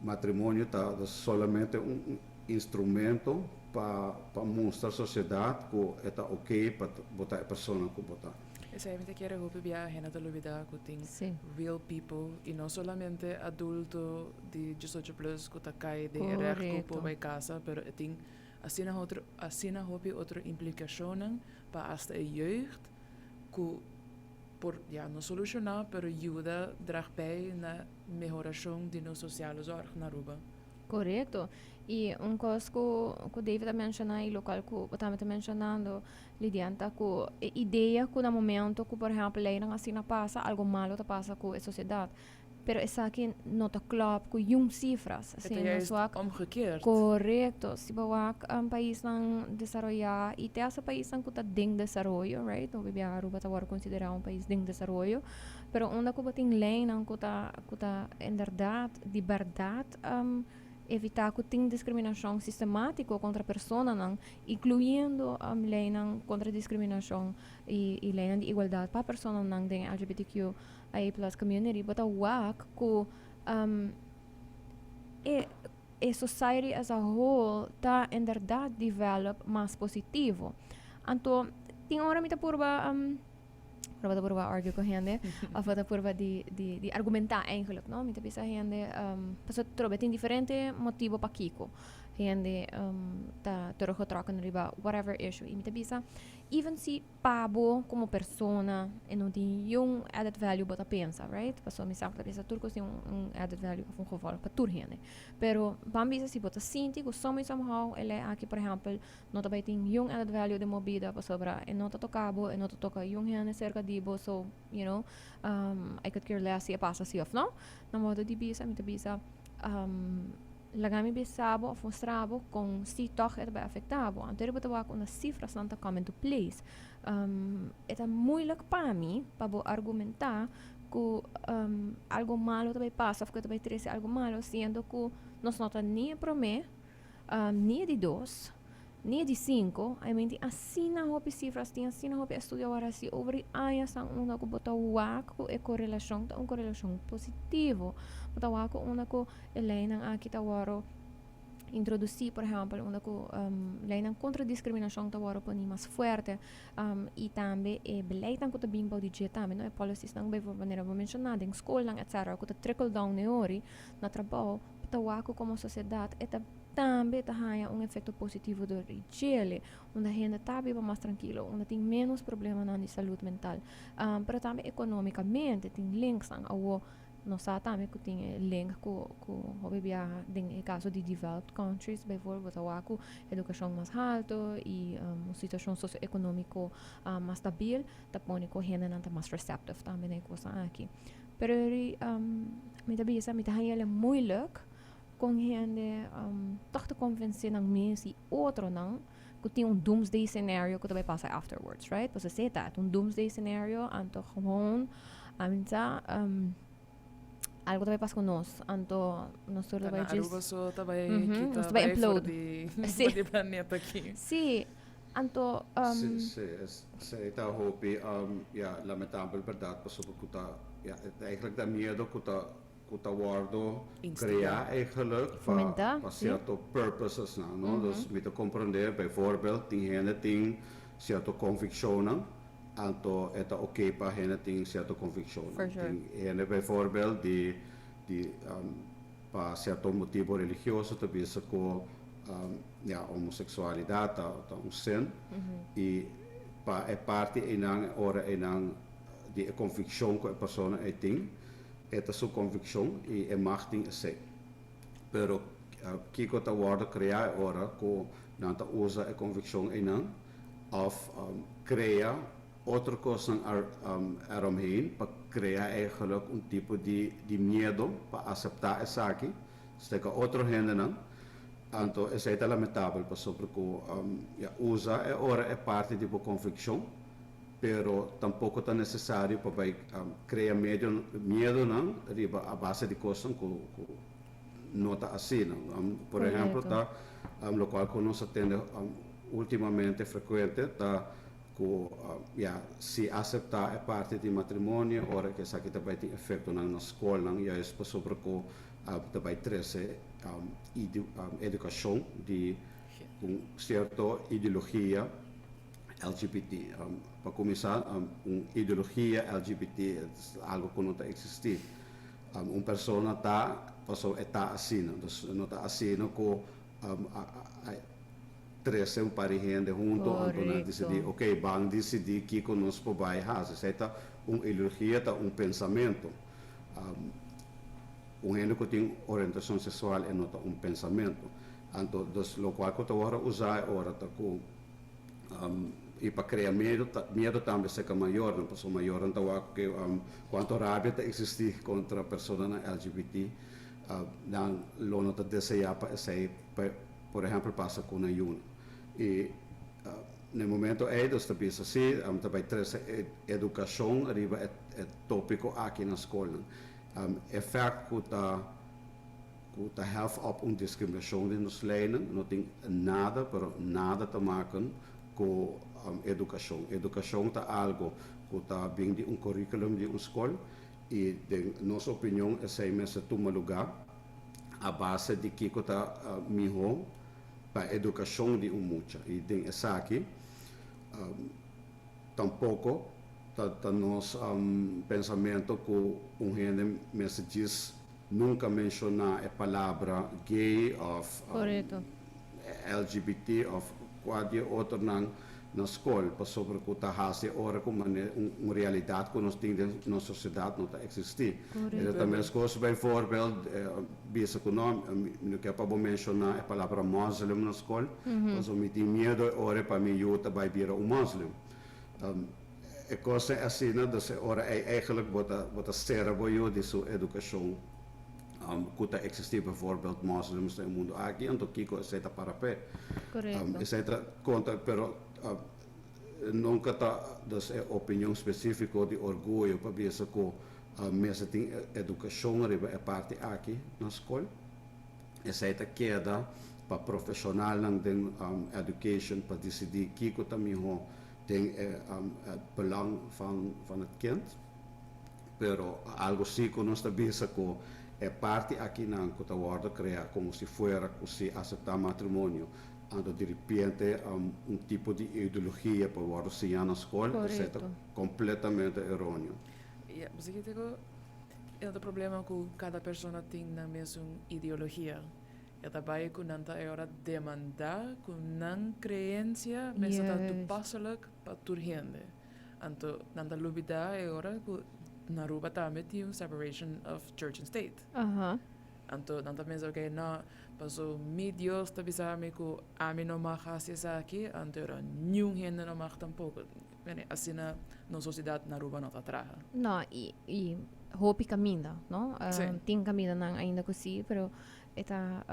matrimonio ta dus solamente un instrumento pa mustra sociedad cu ta ok pa bo ta e persona cu bo ta. Esey mi ta kere hopi bia hende ta lubida cu tin real people y no solamente adulto di 18 plus cu ta cay den recht cu por bay casa, pero e tin asina hopi otro implicacionnan pa hasta e jeugd cu por, ja, no soluciona, pero yuda draag bij na mehoracion di nos sociale zorg na Aruba. Correcto. Y un cos cu David a menciona y locual cu tambe ta mencionando, Lidian, ta cu e idea cu na momento cu, por ehempel, leynan asina pasa, algo malo ta pasa cu e sociedad. Pero esaki no ta klopt cu ningun cifras. Het is juist omgekeerd. Correcto. Si bo wak un paisnan desaroya y te hasta paisnan cu ta den desaroyo, right? No bibia Aruba ta considera un pais den desaroyo, pero unda cu bo tin leynan cu ta inderdaad di berdad evitá ku tin diskriminashon sistemátiko kontra personanan, inkluyendo leinan kontra diskriminashon i leinan di igualdat pa personanan den e LGBTQIA+ community, bo ta wak ku e society as a whole ta inderdaad develop mas positivo. Anto, tin ora mi ta purba, ora bo ta purba argue ku hende, of bo ta purba di argumentá eigenlijk, no? Mi ta bisa hende, pasobra trobe tin diferente motibo pakiko hende ta teruggetrokken riba whatever issue. I mi ta bisa, even si pa bo komo persona e no tin niun added value bo ta pensa, right? Pasobra mi sa ku ta bisa tur kos tin un added value of un gevolg pa tur hende. Pero ban bisa si bo ta sinti ku some way somehow e lei aki por ehèmpel no ta bai tin niun added value den bo bida pasobra e no ta toka bo, e no ta toka niun hende serka di bo, so I could care less si e pasa si of no. Na modo di bisa mi ta bisa laga mi bisa bo of mustra bo kon si tòg e ta bai afektá bo. Anto bo ta wak unda sifrasnan ta come into place. E ta moeilijk pa mi pa bo argumentá ku algo malo ta bai pasa of ku e ta bai trese algo malo siendo ku nos no ta ni e promé, ni e di dos, ni e di sinku. I mean tin asina hopi sifras, tin asina hopi estudio awor hasi over di añasnan unda ku bo ta wak ku e korelashon ta un korelashon positivo. Bo ta wak ku unda ku e leinan aki ta wòrdu introdusí, por ehèmpel, unda ku leinan kontra diskriminashon ta wòrdu poni mas fuerte, i tambe e beleidnan ku ta bin bou di dje tambe, no, e policies-nan bijvoorbeeld manera bo menshoná den skolnan etcetera ku ta trickle down e ori na trabou, bo ta wak ku komo sosiedat e ta tambe ta haña un efekto positivo dor di djele, unda hende ta biba mas trankilo, unda tin ménos problemanan di salud mental, pero tambe ekonómikamente tin linksnan. Awor nos sa tambe ku tin e link ku hopi biaha den e kaso di developed countries bijvoorbeeld ta wak ku edukashon mas halto i un situashon sosioekonómiko mas stabil ta pone ku hendenan ta mas receptive tambe na e kosnan aki. Pero mi ta bisa mi ta haña el moeilijk kon hende tòg ta konvensé nan mes i otronan ku tin un doomsday scenario ku ta bai pasa afterwards, right? Pasobra esei ta, ta un doomsday scenario, anto gewoon a sa algo ta bai pasa ku nos, anto nos tur ta bai djis. Aruba so ta bai kita nos ta bai for implode. Di for di planeta aki. Sí, anto Sí, sí, esei ta hopi, ya, lamentabel berdad pasobra ku ta, ya, eigenlijk ta miedo ku ta ku ta wòrdu kreá eigenlijk pa pa sierto purposesnan, no? Dus mi ta komprendé, bijvoorbeeld, tin hende tin sierto konvikshonnan, anto e ta oké pa hende tin sierto konvikshonnan. Tin hende bijvoorbeeld di di pa sierto motibu religioso ta bisa ku ya homoseksualidat ta ta un sin i pa e parti einan e ora einan di e konvikshon ku e persona ei tin, E ta su conviccion y e mag tin esey. Pero kico ta wordo crea e ora cu nan ta usa e conviccion eynan of crea otro cosnan eromheen pa crea eigenlijk un tipo di di miedo pa acepta esaki steka otro hendenan. Anto esey ta lamentabel pasobra cu ya usa e ora e parti di bo conviccion. Pero tampoco ta necesario pa bay crea medio miedonan riba a base di cosnan cu cu no ta asina. Por ehemplo ta locual cu nos a tende ultimamente frecuente ta cu ya si acepta e parti di matrimonio ora cu esaki ta bay tin efectonan na scolnan juist pasobra cu ta bay trece educacion di un cierto ideologia LGBT. Pa kuminsá, un ideologia LGBT algu ku no ta eksistí. Un persona ta pasobra e ta asina. Dus no ta asina ku a trese un par di hende huntu anto nan disidí, oke, ban disidí kiko nos por bai hasi. Esei ta un ideologia, ta un pensamentu. Un hende ku tin orientashon seksual e no ta un pensamentu. Anto, dus lokual ku ta wòrdu usá e ora ta ku I pa krea miedu ta miedu tambe serka mayornan, pasobra mayornan ta wak ku kuantu rabia ta eksistí kontra personanan LGBT, nan lo no ta deseá pa esei por ehèmpel pasa ku nan yunan. I na e momento ei nos ta bisa si ta bai trese edukashon riba e tópiko aki na skolnan. E fèkt ku ta. Ku ta hef op un diskriminashon den nos leinan, no tin nada, pero nada te maken ku edukashon. Edukashon ta algo ku ta bin di un curriculum di un skol i den nos opinion esei mester tuma lugá a base di kiko ta mihó pa edukashon di un mucha i den esaki tampoko ta nos pensamentu ku un hende mester djis nunka menshoná e palabra gay òf LGBT òf kualke otronan na skol, pasobra ku ta hasi ora ku un realidat ku nos tin den nos sosiedat no ta eksistí. E ta meskos bijvoorbeeld bisa ku no, mi no ke pa bo menshoná e palabra moslim na skol, pasobra mi tin miedu e ora pa mi yu ta bai bira un moslim. E kos ta asina, dus e ora ei eigenlijk bo ta sera bo yu di su edukashon ku ta eksistí bijvoorbeeld moslims den e mundu aki, anto kiko esei ta para p'e. Esei ta konta, pero nunka ta dus e opinion spesífiko di Orguyo pa bisa ku mester tin edukashon riba e parti aki na skol. Esei ta keda pa profeshonalnan den education pa disidí kiko ta mihó den e belang van het kind. Pero algo sí ku nos ta bisa ku e parti akinan ku ta wòrdu kreá komo si fuera ku si aseptá matrimonio, anto di repente un tipo di ideologia por wòrdu siñá na skol, esei ta kompletamente eróneo. Ja, bo ku e otro problema ku kada persona tin nan mesun ideologia. E ta bai ku nan ta e ora demandá ku nan kreensia mester ta toepasselijk pa tur hende. Anto nan ta lubidá e ora ku na Aruba tambe tin un separation of church and state. Anto nan ta pensa, "Ok, no, paso mi Dios ta bisa mi ku ami no mag hasi esaki, anto ora niun hende no mag tampoko." Asina nos sosiedat na Aruba no ta traha. No, i hopi kaminda, no? Tin kamindanan ainda ku sí, pero e ta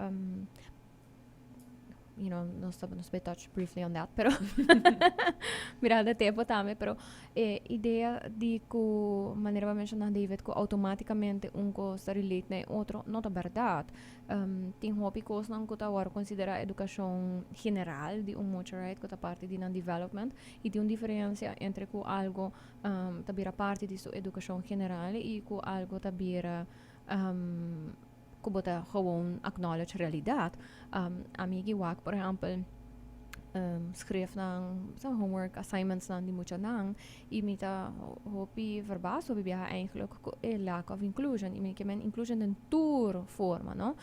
nos ta touch briefly on that, pero mirando e tempu tambe, pero e idea di ku manera bo a menshoná, David, ku outomátikamente un kos ta relate na e otro, no ta bèrdat. Tin hopi kosnan ku ta wòrdu konsiderá edukashon general di un mucha, right, ku ta parti di nan development, i tin un diferensia entre ku algo ta bira parti di su edukashon general i ku algo ta bira ku bo ta gewoon acknowledge realidat. Ami ki wak, por ehèmpel, schriftnan, homework assignmentsnan di muchanan i mi ta hopi verbaasd hopi biaha eigenlijk ku e lack of inclusion, i mi ke men inclusion den tur forma, no?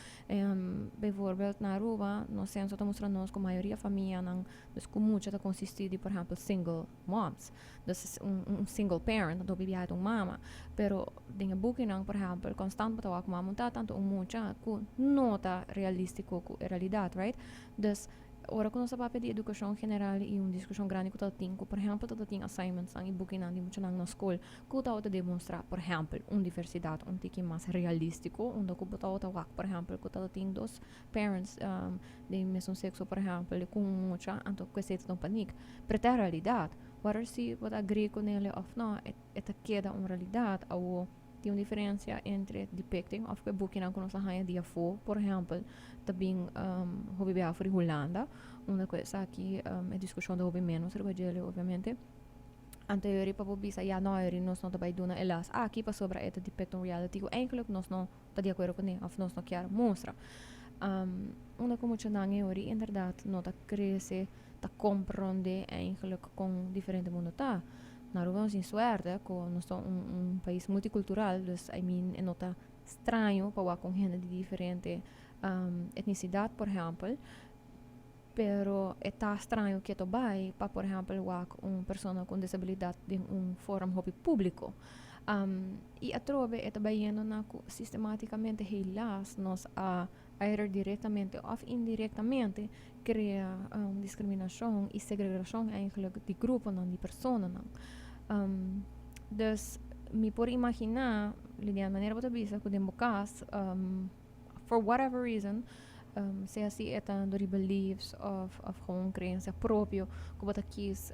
Bijvoorbeeld na Aruba nos censo ta mustra nos ku mayoria famianan, dus ku mucha ta konsistí di, por ehèmpel, single moms, dus un single parent, anto hopi biaha ta un mama, pero den e bukinan, por ehèmpel, konstant bo ta wak mama un tata, anto un mucha ku no ta realístiko ku e realidat, right? Dus ora ku nos ta papia di edukashon general i un diskushon grandi ku ta tin ku, por ehèmpel, ta tin assignmentsnan i bukinan di muchanan na skol ku ta demostrá, por ehèmpel, un diversidat un tiki mas realístiko, unda ku bo ta wak, por ehèmpel, ku ta tin dos parents di mesun sekso, por ehèmpel, ku un mucha, anto ku esei ta un panik. Pero ta e realidat. Whether si bo ta agree kuné òf no, e ta keda un realidat. Awo tin un diferensia entre depicting òf ku e bukinan ku nos a haña di afó, por ehèmpel, ta bin hopi biaha for di Hulanda, unda ku esaki e diskushon ta hopi ménos riba djele, obviamente. Anto yori pa bo bisa, ya no, yori nos no ta bai duna e les aki pasobra e ta depict un reality ku eigenlijk nos no ta di akuerdo kuné òf nos no kier mustra. Unda ku muchanan yori inderdat no ta krese ta komprondé eigenlijk kon diferente mundu ta. Na Aruba nos tin suerte ku nos ta un pais multikultural, dus I mean e no ta straño pa wak un hende di diferente etnisidat, por ehèmpel, pero e ta straño keto bai pa, por ehèmpel, wak un persona ku un disabilidat den un forum hopi públiko. I atrobe e ta bayendo na ku sistematikamente helaas nos a either direktamente òf indirektamente krea diskriminashon i segregashon eigenlijk di gruponan di personanan. Dus mi por imaginá, Lilian, manera bo ta bisa ku den bo kas, for whatever reason, sea si e ta dor di beliefs òf gewoon kreensia propio ku bo ta kis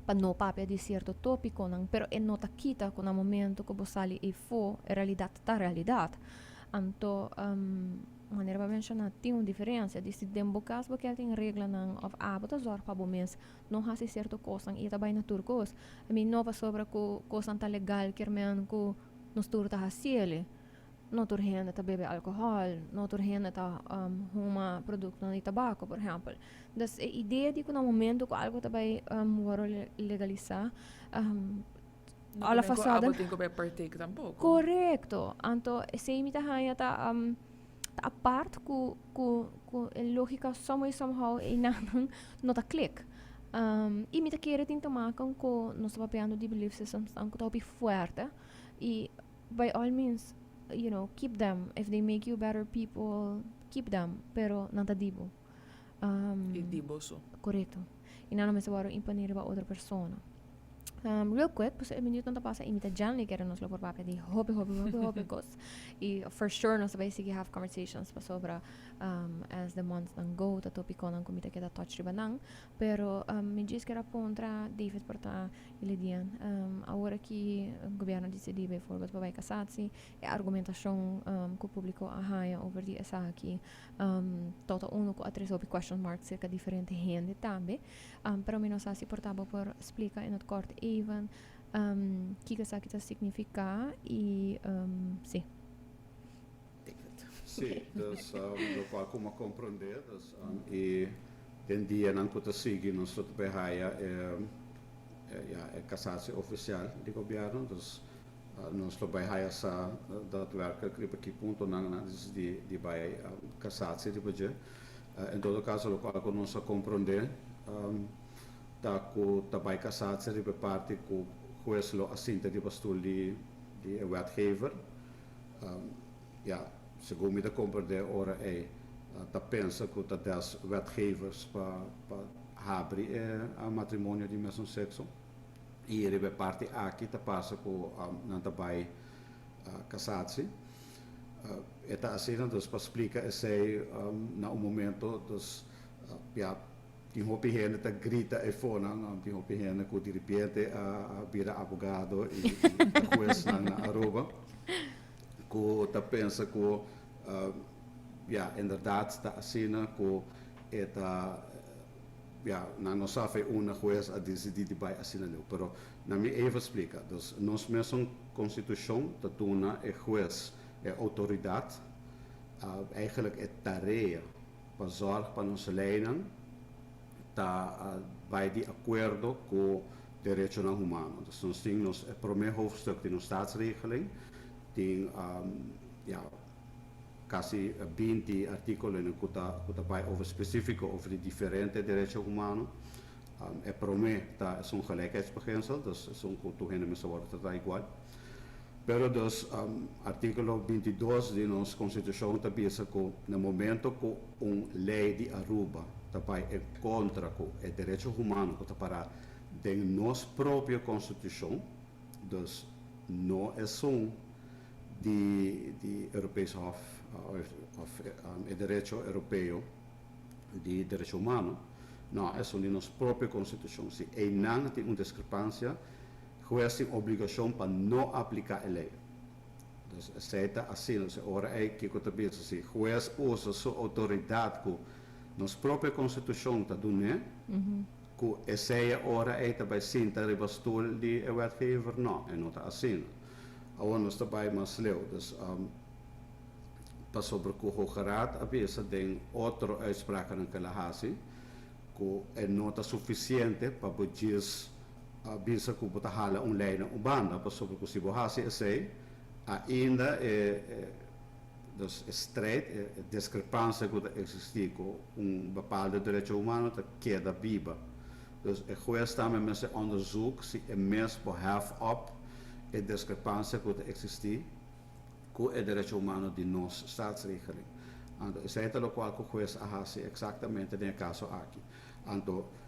pa no papia di sierto tópikonan, pero e no ta kita ku na momento ku bo sali eifó e realidat ta realidat. Anto, manera bo a menciona, tin un diferencia. Di si den bo cas bo kier tin reglanan of abo ta zorg pa bo mes no haci cierto cosnan y e ta bay na tur cos. I mean, no pasobra cu cosnan ta legal kier men cu nos tur ta haciele. No tur hende ta bebe alcohol, no tur hende ta huma productonan di tabaco, por ehempel. Dus e idea di cu na momento cu algo ta bay worde legalisa, No all of a ku sudden abo tin ku bay partake tampoco. Correcto. Anto esey mi ta haya ta apart cu e logica some way somehow eynan no ta click. Y mi ta kere tin te maken cu nos ta papiando di belief systems cu ta hopi fuerte y by all means, keep them. If they make you better people, keep them. Pero nan ta di bo. Y di bo so. Correcto. Y nan no mester worde impone riba otro persona. Real quick, pues e minuut nan ta pasa y mi ta genuinely kere nos lo por papia di hopi, hopi, hopi, hopi cos. Y for sure nos ta bay sigui have conversations pasobra as the months nan go ta topiconan cu mi ta keda touch riba nan. Pero mi djis kier a puntra David por ta y Lidian. Awor aki gobierno a dicidi bijvoorbeeld pa bay cassatie. E argumentacion cu publico a haya over di esaki tot a uno cu a trece hopi question marks cerca diferente hende tambe. Pero mi no sa si por ta bo por splica in het kort even kiko esaki ta significa y si. David. Si, dus locual cu mi a comprende, dus y den dianan cu ta sigui nos lo ta bay haya e ja, e cassatie oficial di gobierno, dus nos lo bay haya sa daadwerkelijk riba ki puntonan nan a dicidi di bay cassatie riba dje. En todo caso locual cu nos a comprende ta cu ta bay cassatie riba e parti cu hues lo a sinta riba stoel di e wetgever. Ja, segun mi ta comprende ora ey ta pensa cu ta des wetgevers pa habri e matrimonio di mesun sexo y riba e parti aki ta pasa cu nan ta bay cassatie. E ta asina dus pa splica esey na un momento dus ya tin hopi hende ta grita eyfonan, tin hopi hende cu diripiente a bira abogado y ta huesnan na Aruba cu ta pensa cu ya inderdaad ta asina cu e ta ya nan no sa fe unda hues a dicidi di bay asina leu pero na mi even splica dus nos mesun constitucion ta duna e hues e autoridad eigenlijk e tarea pa zorg pa nos leynan ta bay di acuerdo cu derechonan humano. Dus nos tin nos e prome hoofdstuk di nos staatsregeling tin ya casi 20 articulonan cu ta bay over specifico over di diferente derecho humano. E prome ta esun gelijkheidsbeginsel, dus esun cu tur hende mester wordo trata igual. Pero dus articulo 22 di nos constitucion ta bisa cu na momento cu un ley di Aruba ta bay en contra cu e derecho humano cu ta para den nos propio constitucion, dus no esun di Europees Hof of e derecho Europeo di derecho humano, no, esun di nos propio constitucion. Si eynan tin un discrepancia, hues tin obligacion pa no aplica e ley. Dus esey ta asina. Dus e ora ey kico ta bisa? Si hues usa su autoridad cu nos propio constitucion ta dun'e, cu esey e ora ey ta bay sinta riba stoel di e wetgever? No, e no ta asina. Awor nos ta bay mas leu. Dus pasobra cu Hoge Raad a bisa den otro uitsprakennan cu el a haci, cu e no ta suficiente pa bo djis bisa cu bo ta hala un ley na un banda, pasobra cu si bo haci esey, ainda e dus e strijd, e discrepancia cu ta existi cu un bepaalde derecho humano ta keda biba. Dus e hues tambe mester onderzoek si e mes por hef op e discrepancia cu ta existi cu e derecho humano di nos staatsregeling. Anto esey ta locual cu hues a haci exactamente den e caso aki. Anto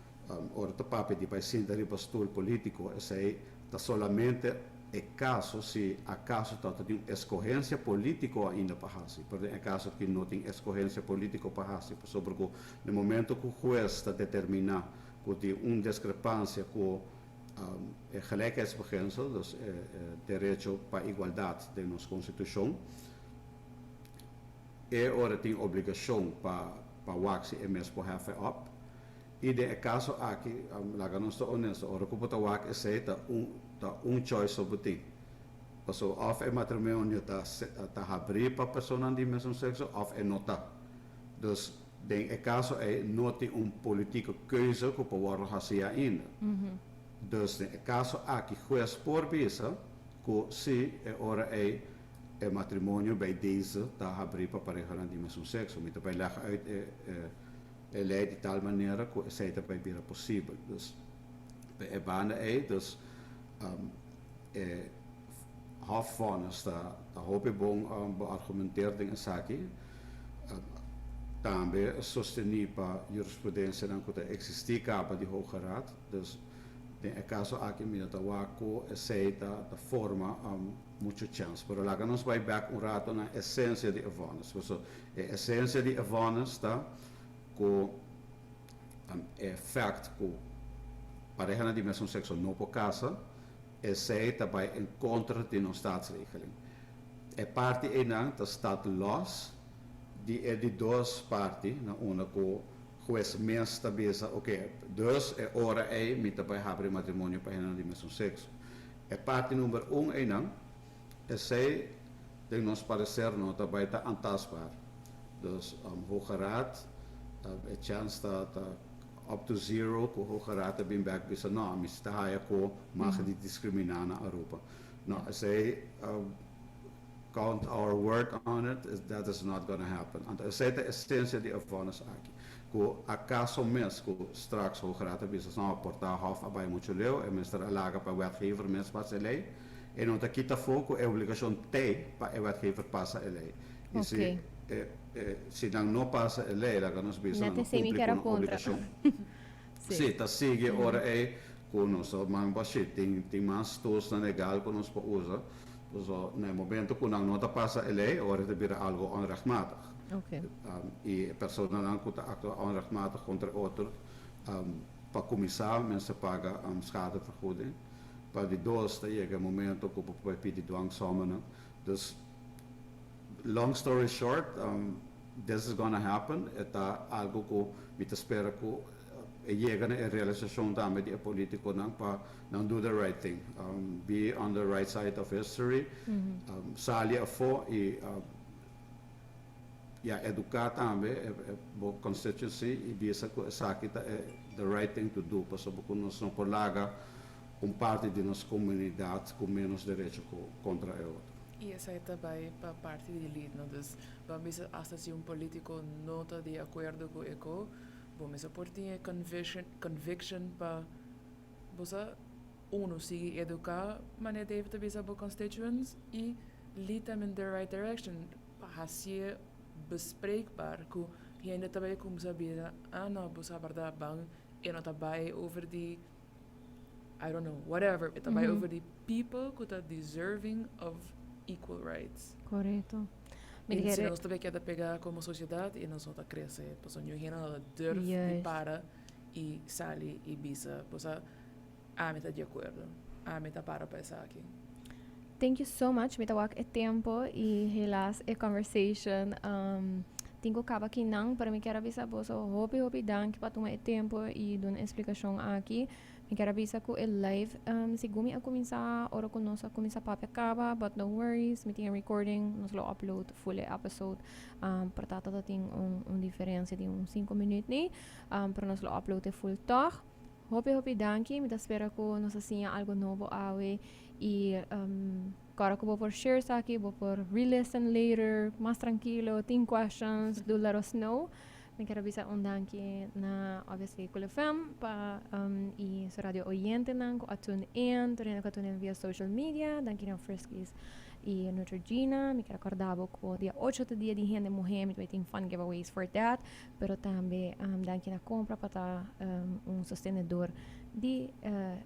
ora ta papia di bay sinta riba stoel politico, esey ta solamente e caso si acaso ta tin un escogencia politico ainda pa haci. Pero den e caso aki no tin escogencia politico pa haci, pasobra cu na momento cu hues ta determina cu tin un discrepancia cu e gelijkheidsbeginsel, dus e derecho pa igualdad den nos constitucion. E ora tin obligashon pa wak si e mes por hef e op. I den e kaso aki, laga nos ta honesto, ora ku bo ta wak esei ta un choice so bo tin. Paso of e matrimonio ta habrí pa personanan di mesun sekso of e no ta. Dus den e kaso ei no tin un politieke keuze ku por wòrdu hasí ainda. Dus den e kaso aki hues por bisa ku si e ora ei e matrimonio bij deze ta habrí pa parehanan di mesun sekso. Mi ta bai leg uit e lei di tal manera ku esei ta bai bira posibel. Dus e banda ei, dus e hofvonnis ta hopi bon beargumenteerd den esaki. Tambe sostení pa jurisprudensianan ku ta eksistí kaba di Hoge Raad. Dus den e kaso aki mi ta wak ku esei ta forma mucho chance. Pero laga nos bai back un rato na esensia di e vonnis. So, e esensia di e vonnis ta ku e fact ku parehanan di mesun sekso no por kasa, esei ta bai en kontra di nos staatsregeling. E parti einan ta staat los di e di dos parti, na unda ku hues mes ta bisa, oké, dus e ora ei mi ta bai habri matrimonio pa hende di mesun sekso. E parti number 1 einan, esei den nos parecer no ta bai ta aantastbaar. Dus Hoge Raad, e chance ta up to zero ku Hoge Raad ta bin back bisa, no, mi ta haya ku mag di diskriminá na Aruba. No, esei, count our word on it, that is not gonna happen. Anto esei ta esensia di e vonnis aki. Ku akaso mes ku straks Hoge Raad ta bisa, no, por ta Hof a bai mucho leu, e mester a laga pa wetgever mes pasa e lei, e no ta kita afó ku e obligashon t'ei pa e wetgever pasa e lei. I si nan no pasa e lei, laga nos bisa, nan no kumpli ku nan obligashon. Si, ta sigui ora ei ku nos man bashí, tin mas toolsnan legal ku nos por usa. So, na e momento ku nan no ta pasa e lei, ora ta bira algo onrechtmatig. I e personanan ku ta aktua onrechtmatig kontra otro, pa kuminsá mester paga schadevergoeding. Pa di dos, ta yega e momento ku bo por pidi dwangsommen. Dus, long story short, this is gonna happen. E ta algo ku mi ta spera ku e yega na e realisashon tambe di e polítikonan pa nan do the right thing. Be on the right side of history. Sali afó i ja, eduká tambe e bo constituency i bisa ku esaki ta the right thing to do. Pasobra ku nos no por laga un parti di nos komunidat ku menos derecho kontra e otro. I esei ta bai pa parti di lead, no? Dus, ban bisa hasta si un polítiko no ta di akuerdo ku e ko, bo mester por tin conviction pa bosa uno sigui eduká manera David ta bisa bo constituents i lead them in the right direction. Hasié bespreekbaar ku hende ta bai kuminsá bisa, ah no, bo sa bèrdat, ban e no ta bai over di, I don't know, whatever. E ta bai over di people ku ta deserving of equal rights. Korekto. I si nos ta bai keda pegá komo sosiedat i nos no ta krese, pasobra niun hende no ta durf di para i sali i bisa, bo sa, ami ta di akuerdo, ami ta para pa esaki. Thank you so much. Mi ta wak e tempu i helaas e conversation tin ku kaba akinan, pero mi kier a bisa boso hopi hopi danki pa tuma e tempu i duna e splikashon aki. Mi kier a bisa ku e live segun mi a kuminsá ora ku nos a kuminsá papia kaba, but no worries, mi tin e recording, nos lo upload full e episode. Por ta ta tin un diferensia di un 5 minuut ni, pero nos lo upload e full tòg. Hopi hopi danki, mi ta spera ku nos a siña algo nobo awe i awor ku bo por share esaki, bo por re-listen later, mas trankilo, tin questions, do let us know. Mi kier bisa un danki na obviously Cool FM pa i su radio oyentenan ku a tune in, tur hende ku a tune in via social media, danki na Friskies i Neutrogena. Mi kier kòrda bo ku dia 8 ta dia di hende muhé, mi ta tin fun giveaways for that, pero tambe danki na Compra pa ta un sostenedor di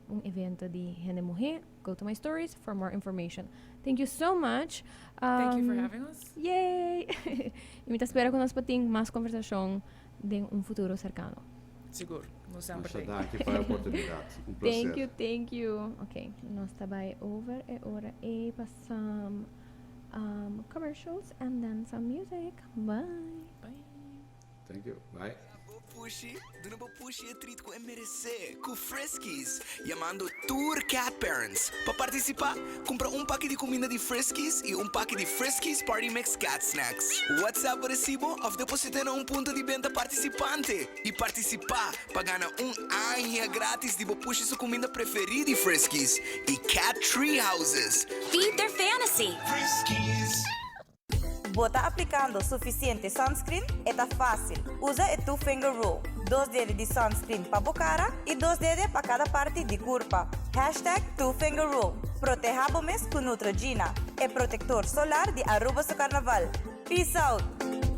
un evento di hende muhé. Go to my stories for more information. Thank you so much. Thank you for having us. Yay! I mi ta spera ku nos por tin mas kombersashon den un futuro serkano. Sigur. Nos semper Masha danki pa e oportunidat. Un plaser. Thank you, thank you. Ok, nos ta bai over e ora ei pa Sam. Commercials and then some music. Bye. Bye. Thank you. Bye. Bo pushi, duna bo pushi e treat cu e merece cu Friskies. Yamando tur cat parents. Pa participa, cumpra un paki di cuminda di Friskies y un paki di Friskies Party Mix Cat Snacks. WhatsApp recibo of deposita na un punto di benta participante y participa pa gana un aña gratis di bo pushi su cuminda preferi di Friskies y Cat Tree Houses. Feed their fantasy. Friskies. Bo ta aplicando suficiente sunscreen? E ta facil. Usa e two finger rule. 2 dede di sunscreen pa bo cara y 2 dede pa cada parti di curpa. #TwoFingerRule. Proteha bo mes cu Neutrogena, e protector solar di Aruba su carnaval. Peace out!